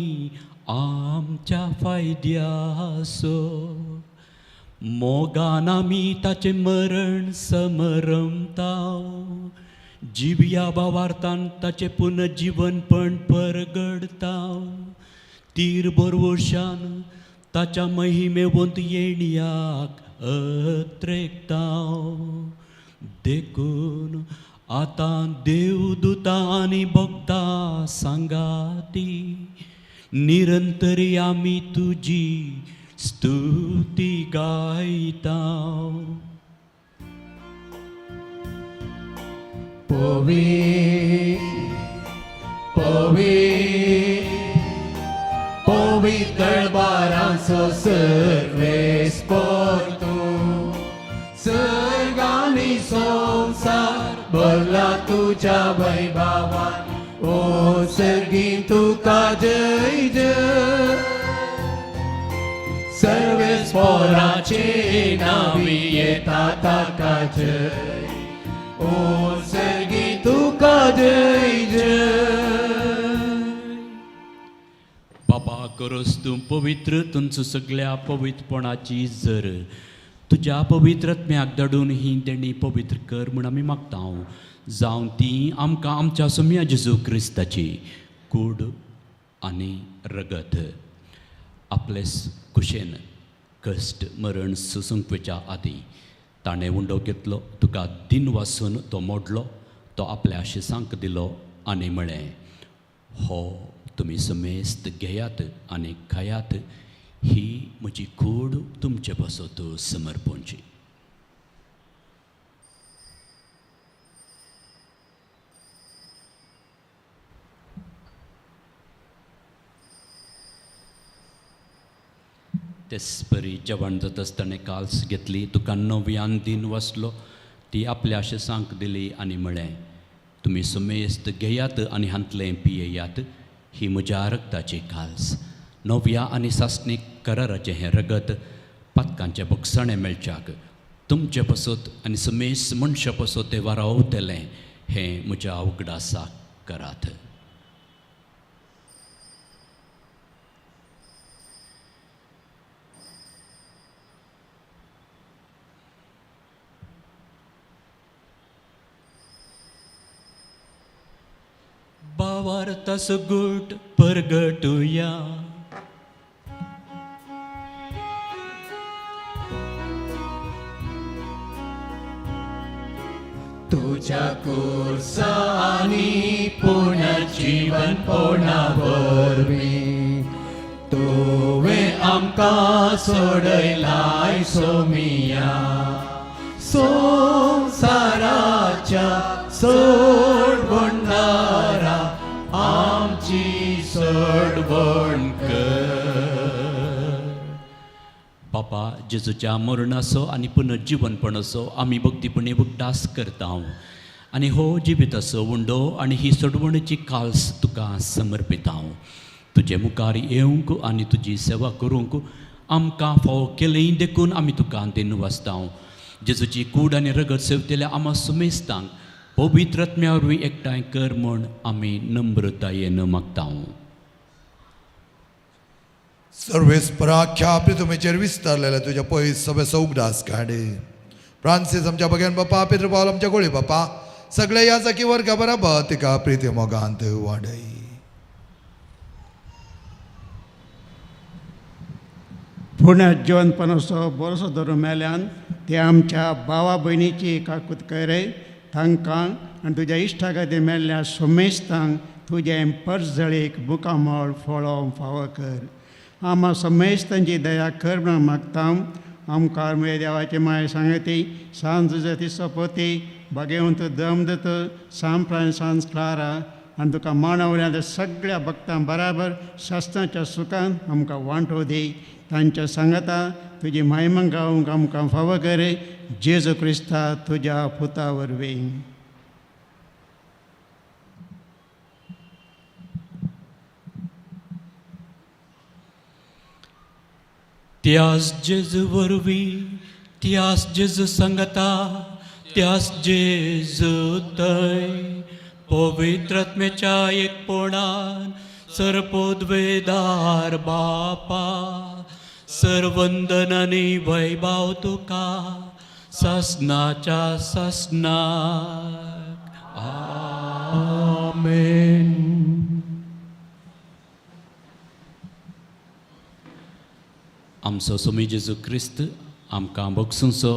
आमच्या फायद्याचो. मोगान आमी ताचें मरण समरमता, जिव्या बावार्थान ताचें पुनर्जिवनपण परगडता, तीर बोरवशान ताच्या महिमेवंत येणयाक अत्रेकता. देखून आतां देवदूता आनी भक्ता सांगाती निरंतरी आमी तुजी स्तुती गायता. पवी पवी पवित्र बारांचो सर्वेस्पर तूं, सर्गांनी संवसार भरला तुज्या वैभवान, ओ सर्गीं तुका जय जय. सर्वेस्पराचे नांवी येता ताका जय, ओ सर्गीं तुका जय जय. बाबा करोस तूं पवित्र तुमचो सगळ्या पवित्रपणाची जर तुज्या पवित्र आत्म्याक धाडून ही देणी पवित्र कर म्हूण आमी मागता, जावं ती आमकां आमच्या सोम्या जेजू क्रिस्ताची कूड आनी रगत आपले कुशेन कश्ट मरण सोसूंक आदीं ताणें उंडो घेतलो, तुका दिन वासून तो मोडलो, तो आपल्या शिसांक दिलो आनी म्हळें, हो तुमी समेस्त घेयात आनी खायात, ही म्हजी कूड तुमचे पासत समर्पणची. तेच परी जेवण जाताच ताणें काल्स घेतली, तुका नव्यान दिन वाचलो, ती आपल्या शिसांक दिली आनी म्हळें, तुमी समेस्त घेयात आनी हांतलें पियेयात, ही म्हज्या रगताची काल्स, नव्या आनी सासणीक कराराचें हें रगत पातकांचें भोगसणें मेळच्याक तुमचे पसत आनी समेस्त मनशा पसत तें वारावतलें, हें म्हज्या उगडासाक करात. बावार्थाचो गूट परगटुया. तुज्या कुर्सानी पुनर्जीवनपणा वरवीं तुवें आमकां सोडयलाय सोमिया. संवसाराच्या सोडवणदारा आमची सोडवण कर. बापा जेजूच्या मरणाचो आनी पुनर्जिवनपणाचो आमी भक्तीपणी उगडास करता आनी हो जिविताचो उंडो आनी ही सोडवणेची काल्स तुका समर्पिता. तुजे मुखार येवंक आनी तुजी सेवा करूंक आमकां फावो केली देखून आमी तुका दिनवासता. जेजूची कूड आनी रगत सेवतेल्या आमा सुमेस्तांक पवित्र आत्म्या वरवीं एकठांय कर म्हूण आमी नम्रतायेन मागता. सर्वेस्पराख्या पृथ्वीचेर विस्तारलेल्या तुज्या पयस सगळे उगडास काडे. फ्रांसीस आमच्या बगेन बापा, पेत्र पावल आमच्या गोळी बापा, सगळे ह्या जाकी वर्गा बराबर तिका प्रिती मोगांत वाडय. पुण्यात जिवनपणाचो बरोसो धरून मेल्यान ते आमच्या भावा भयणीची काकूत करे तांकां आनी तुज्या इश्टा खातीर मेल्ल्या सोमेस्तांक तुजें परजळीक मुखामळ फळोवंक फावो कर. आमा समेस्तांची दया कर म्हणून मागता. आमकां मुगे देवाची माय सांगती सांज जाती सोपोती भागेवंत दम दत सांत फ्रांसांत क्लारा आनी तुका मानवल्या सगळ्या भक्तां बराबर शास्त्राच्या सुखान आमकां वांटो दी. तांच्या सांगता तुजी महिमा गावंक आमकां फावो करे जेजू क्रिस्ता तुज्या पुता वरवीं. त्यास जेजू वरवीं, त्यास जेजू सांगता, त्यास जेजू थंय पवित्र आत्म्याच्या एकपणान सर्पोद्वेदार बापा सर्वंदन आनी वैभाव तुका सासनाच्या सासनाक. आमेन. आमचो सोमी जेजू क्रिस्त आमकां बगसुचो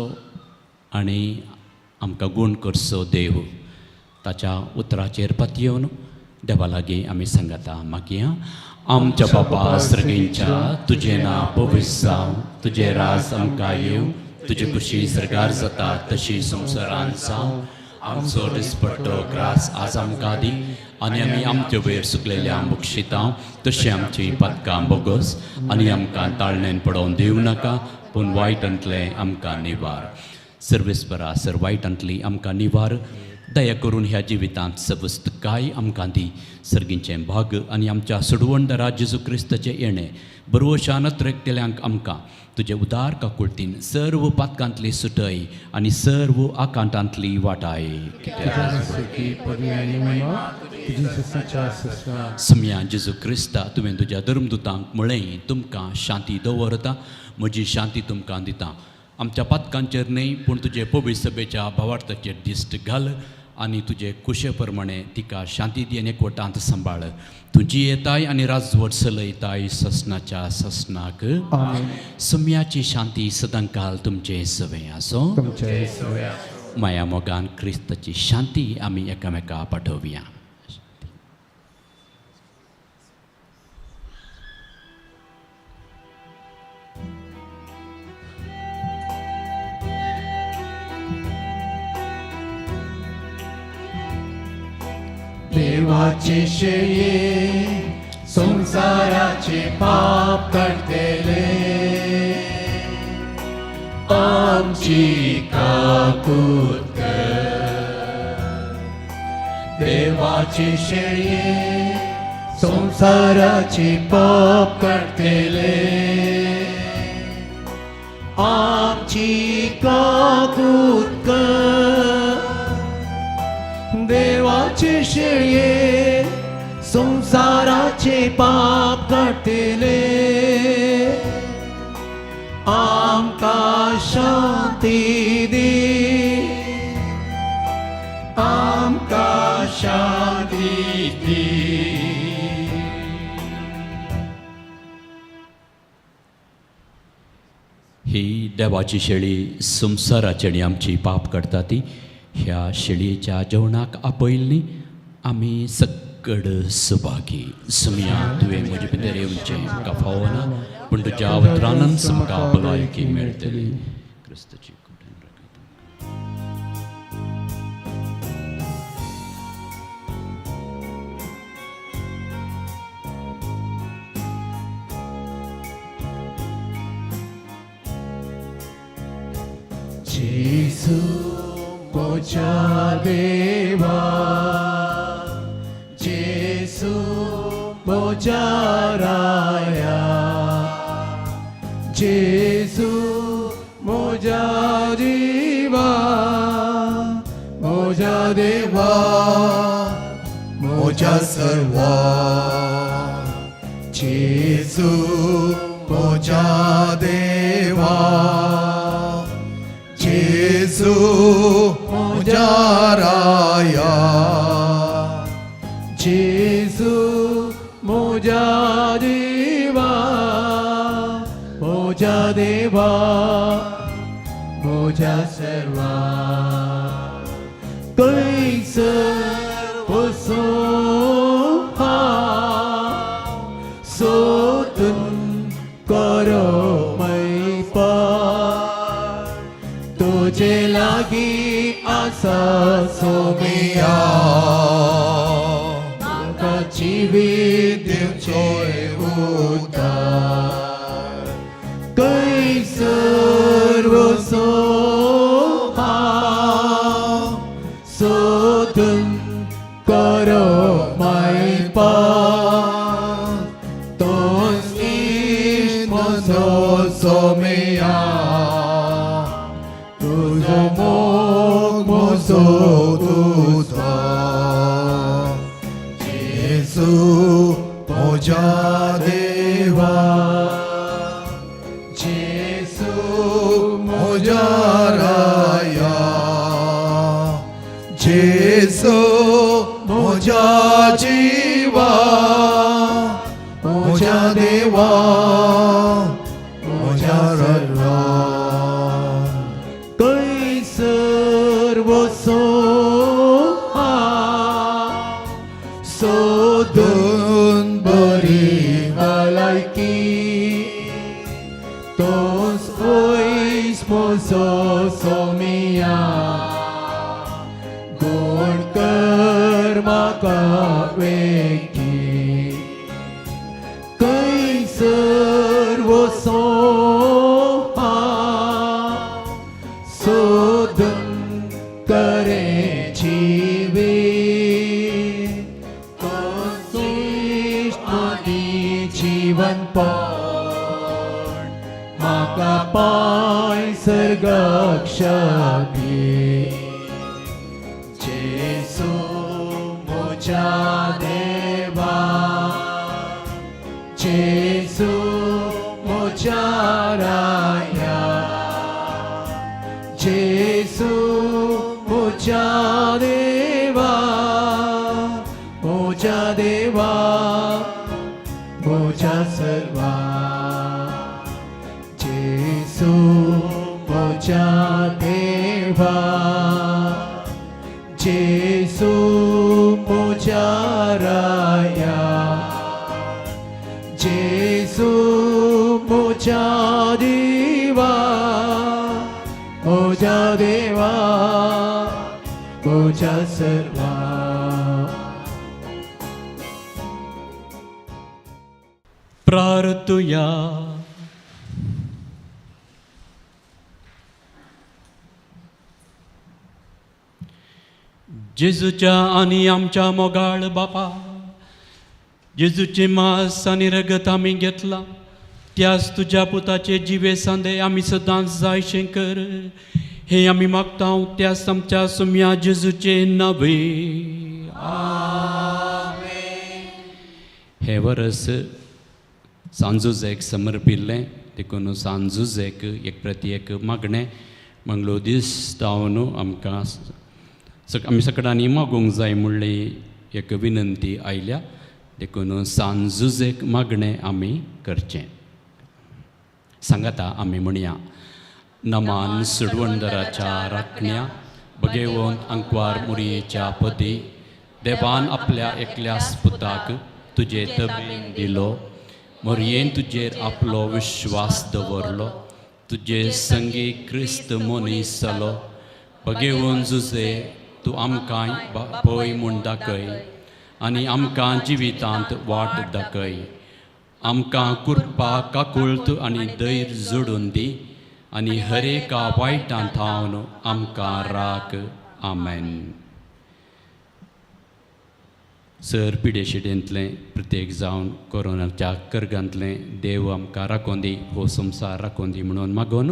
आनी आमकां गूण करचो देव ताच्या उतराचेर पातयेवन देवा लागीं आमी सांगता मागया. आमच्या बापा सर्गींच्या तुजें नांव पवित्र जावं, तुजें राज आमकां येवं, तुजी खुशी सरकार जाता तशी संवसारांत जावं. आमचो दिसपट्टो ग्रास आज आमकां दी आनी आमी आमचे वयर सुकलेल्या बक्षिता तशी आमची पातकां बोगस आनी आमकां ताळण्यान पडोवन दिवं नाका पूण वायटांतलें आमकां निवार. सर्वेस्परा सर वायटांतली आमकां निवार. दया करून ह्या जिवितांत सवस्तकाय आमकां दी. सर्गींचें भाग आनी आमच्या सोडवणदारा जेजू क्रिस्ताचें येणें बरवशान त्रेकतेल्यांक आमकां तुजे उदार काकुळतीन सर्व पातकांतली सुटय आनी सर्व आकांतांतली वाटाय. सम्या जेजू क्रिस्ता तुवें तुज्या धर्मदुतांक म्हळें तुमकां शांती दवरता, म्हजी शांती तुमकां दिता. आमच्या पातकांचेर न्हय पूण तुजे पवित्र सभेच्या भावार्थाचेर दिश्ट घाल आनी तुजे कुशे प्रमाणे तिका शांती दी आनी एकवटांत सांबाळ. तुजी येताय आनी राजवट चलयताय ससनाच्या ससनाक. सम्याची शांती सदांकाल तुमचें सवें आसूं. माया मोगान क्रिस्ताची शांती आमी एकामेका पाठोवया. देवाचे शेळये संवसाराचे पाप काडटले आमची काकूत कर. देवाचे शेळये संवसाराचे पाप काडटले आमची काकूत कर. देवाचे शेळये संवसाराचे पाप काडटले आमकां शांती दी, आमकां शांती दी. ही देवाची शेळी संवसाराची आनी आमची पाप काडटा ती ह्या शेळयेच्या जेवणाक आपयल्ली आमी सगळ सुभागी. सुमया तुवें म्हजे भितर येवचें म्हाका फावना, पूण तुज्या उतरानच म्हाका भलायकी मेळटली. क्रिस्ताची कूड आनी रगत. जेसू म्हज्या देवा, जेसू म्हज्या राया, जेसू म्हज्या जिवा, म्हज्या देवा, म्हज्या सर्वा. जेजू म्हज्या देवा, जेजू म्हज्या राया, जेसू म्हज्या जिवा, म्हज्या देवा, म्हज्या सर्वा. कैसर वचूं हांव सोदून करो मैपार, तुजे लागीं आसा सोमिया, म्हाका जिवीत दिवचोय उदार. कैसर वचूं हांव सोदून करो मैपार, तोच इश्ट म्हजो सोमिया, तुजो मोग म्हजो तुजो. जेजू म्हज्या देवा, जेसू म्हज्या राया, जेजू म्हज्या जिवा, म्हज्या देवा, म्हज्या सर्वा. कैसर वचूं हांव सोदून बरी भलायकी, तोच वयस म्हजो सोमिया, गोड कर म्हाका वेगीं. कैसर वचूं हांव सोदून करे जिवीत, तोच इश्ट मदीं जिवनपण, म्हाका पांय सर्गाक शाबी. जेसू म्हज्या देवा, जेसू म्हज्या राया, जेसू म्हज्या देवा, म्हज्या देवा, म्हज्या सर्वा. जेसू म्हज्या देवा, जेसू म्हज्या राया, जेसू म्हज्या देवा, म्हज्या देवा, म्हज्या सर्वा. प्रार्थुया. जेजूच्या आनी आमच्या मोगाळ बापा, जेजूचें मास आनी रगत आमी घेतलां, त्याच तुज्या पुताचे जिवे सांदे आमी सदांच जायशें कर, हे आमी मागता त्याच आमच्या सुम्या जेजूचे नावे. हे वरस सांजुजेक समर्पिल्लें, देखून सांजुजेक एक प्रती एक मागणें मंगलो दीस जावन आमकां आमी सगळ्यांनी मागूंक जाय म्हणली एक विनंती आयल्या, देखून सांजुजेक मागणें आमी करचें. सांगाता आमी म्हणया, नमान सुडवंदराच्या राखण्या बगेवन आंकवार मुरयेच्या पदी देवान आपल्या एकल्यास पुताक तुजे तबेन दिलो. मोरयेन तुजेर आपलो विश्वास दवरलो, तुजे संगी क्रिस्त मनीस जालो. बगेवन जुजे तूं आमकां पय म्हूण दाखय आनी आमकां जिवितांत वाट दाखय. आमकां कुरपा काकुळत आनी धैर्य जोडून दी आनी हर एका वायटांत थावन आमकां राख. आमेन. सर पिडेशिडेंतलें प्रत्येक जावन कोरोनाच्या करगांतलें देव आमकां राखोन दी, हो संवसार राखोन दी म्हणून मागून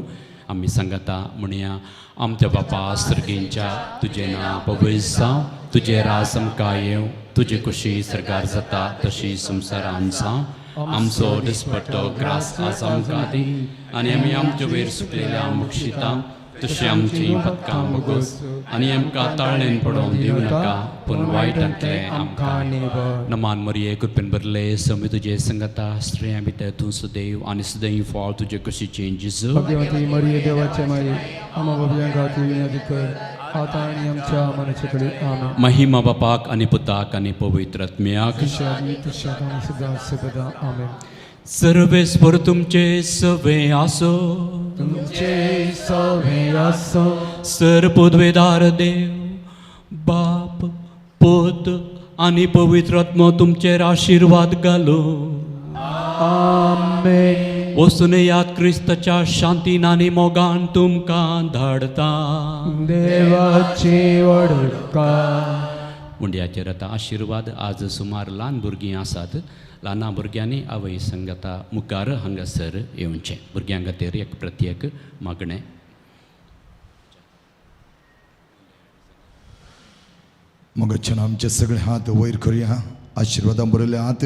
आमी सांगता म्हणया. आमच्या बापा सर्गींच्या, तुजें नांव पवित्र जावं, तुजें राज आमकां येवं, तुजी खुशी सरकार जाता तशी संवसारान जावं. आमचो दिसपट्टो ग्रास आज आमकां दी आनी आमी आमचे वयर सुकलेल्या मुक्षिता तशी आमची पदकां बगोस आनी आमकां ताळ्ळेन पडोवन दिवं नाका, पूण वायटांतलें आमकां. नमान मरिये, कृपेन भरले, समी तुजे संगता, स्त्रियां भितर तूं सुदैव आनी सुदैव फळ तुजे कुशीचें जेजू. भाग्यवती मरिये, देवाचे माये, आम्हा बाबयां खातीर विनंती कर, आतां आनी आमच्या मरणाचे कडेन. आमेन. महिमा बापाक आनी पुताक आनी पवित्र आत्म्याक. तशें आदी तशें आतां आनी सदां सर्वदा. आमेन. सर्वेस्पर तुमचे सवे आसो. तुमचे सवे आसो. सर पदवेदार देव बाप पूत आनी पवित्र आत्मो तुमचेर आशिर्वाद घालो. आमेन. वचून याद क्रिस्ताच्या शांतीन आनी मोगान तुमकां धाडता. देवाची वडका. उंड्याचेर आतां आशिर्वाद. आज सुमार ल्हान भुरगीं आसात. ल्हाना भुरग्यांनी आवय संगता मुखार हांगासर येवचें. भुरग्यां खातीर एक प्रत्येक मागणें. मगच्यान आमचे सगळे हात वयर करुया, आशिर्वादां बरयले हात.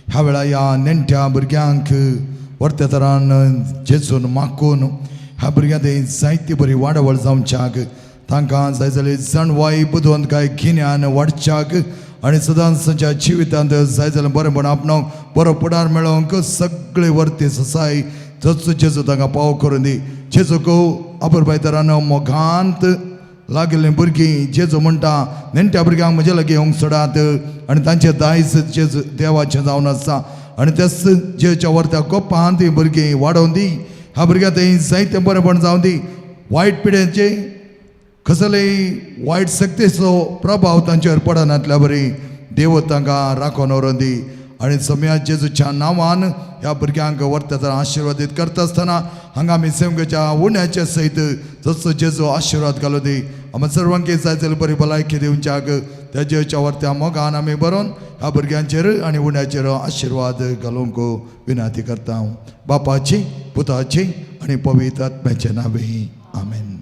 ह्या वेळार ह्या नेणट्या भुरग्यांक वर्त्या तरान जेजून मागून ह्या भुरग्यां ते जायती बरी वाडावळ जावच्याक, तांकां जाय जाल्यार जाणवाय बुदवंत काय गिन्यान वाडच्याक आनी सदांच तांच्या जिवितांत जाय जाल्यार बरेंपण आपणावंक बरो फुडार मेळोवंक सगळे वर्ती ससाय जसो जेजू तांकां पाव करून दी. जेजूक अपुरबाय तरान मोगांत लागिल्लीं भुरगीं जेजू म्हणटा, नेणट्या भुरग्यांक म्हजे लागीं येवंक सोडात आनी तांचें दायज जेजू देवाचें जावन आसा आनी तेच जेच्या वर्त्या गोपांत हीं भुरगीं वाडोवन दी. ह्या भुरग्यां थंय जायतें बरेंपण जावन दी. वायट पिड्यांचे कसलेय वायट शक्तीचो प्रभाव तांचेर पडनातल्या बरी देव तांकां राखोन व्हरोन दी आनी सम्या जेजूच्या नांवान ह्या भुरग्यांक वर्त्या तरान आशिर्वादीत करता आसतना हांगा आमी सेवकेच्या उण्याचे सयत जसो जेजू आशिर्वाद घालूं दी. आमी सर्वांक जाय जाल्यार बरी भलायकी दिवच्याक त्या जेजूच्या वर्त्या मोगान आमी बरोवन ह्या भुरग्यांचेर आनी उण्याचेर आशिर्वाद घालूंक विनंती करता. बापाची, पुताची आनी पवित्र आत्म्याचे नांवे. आमेन.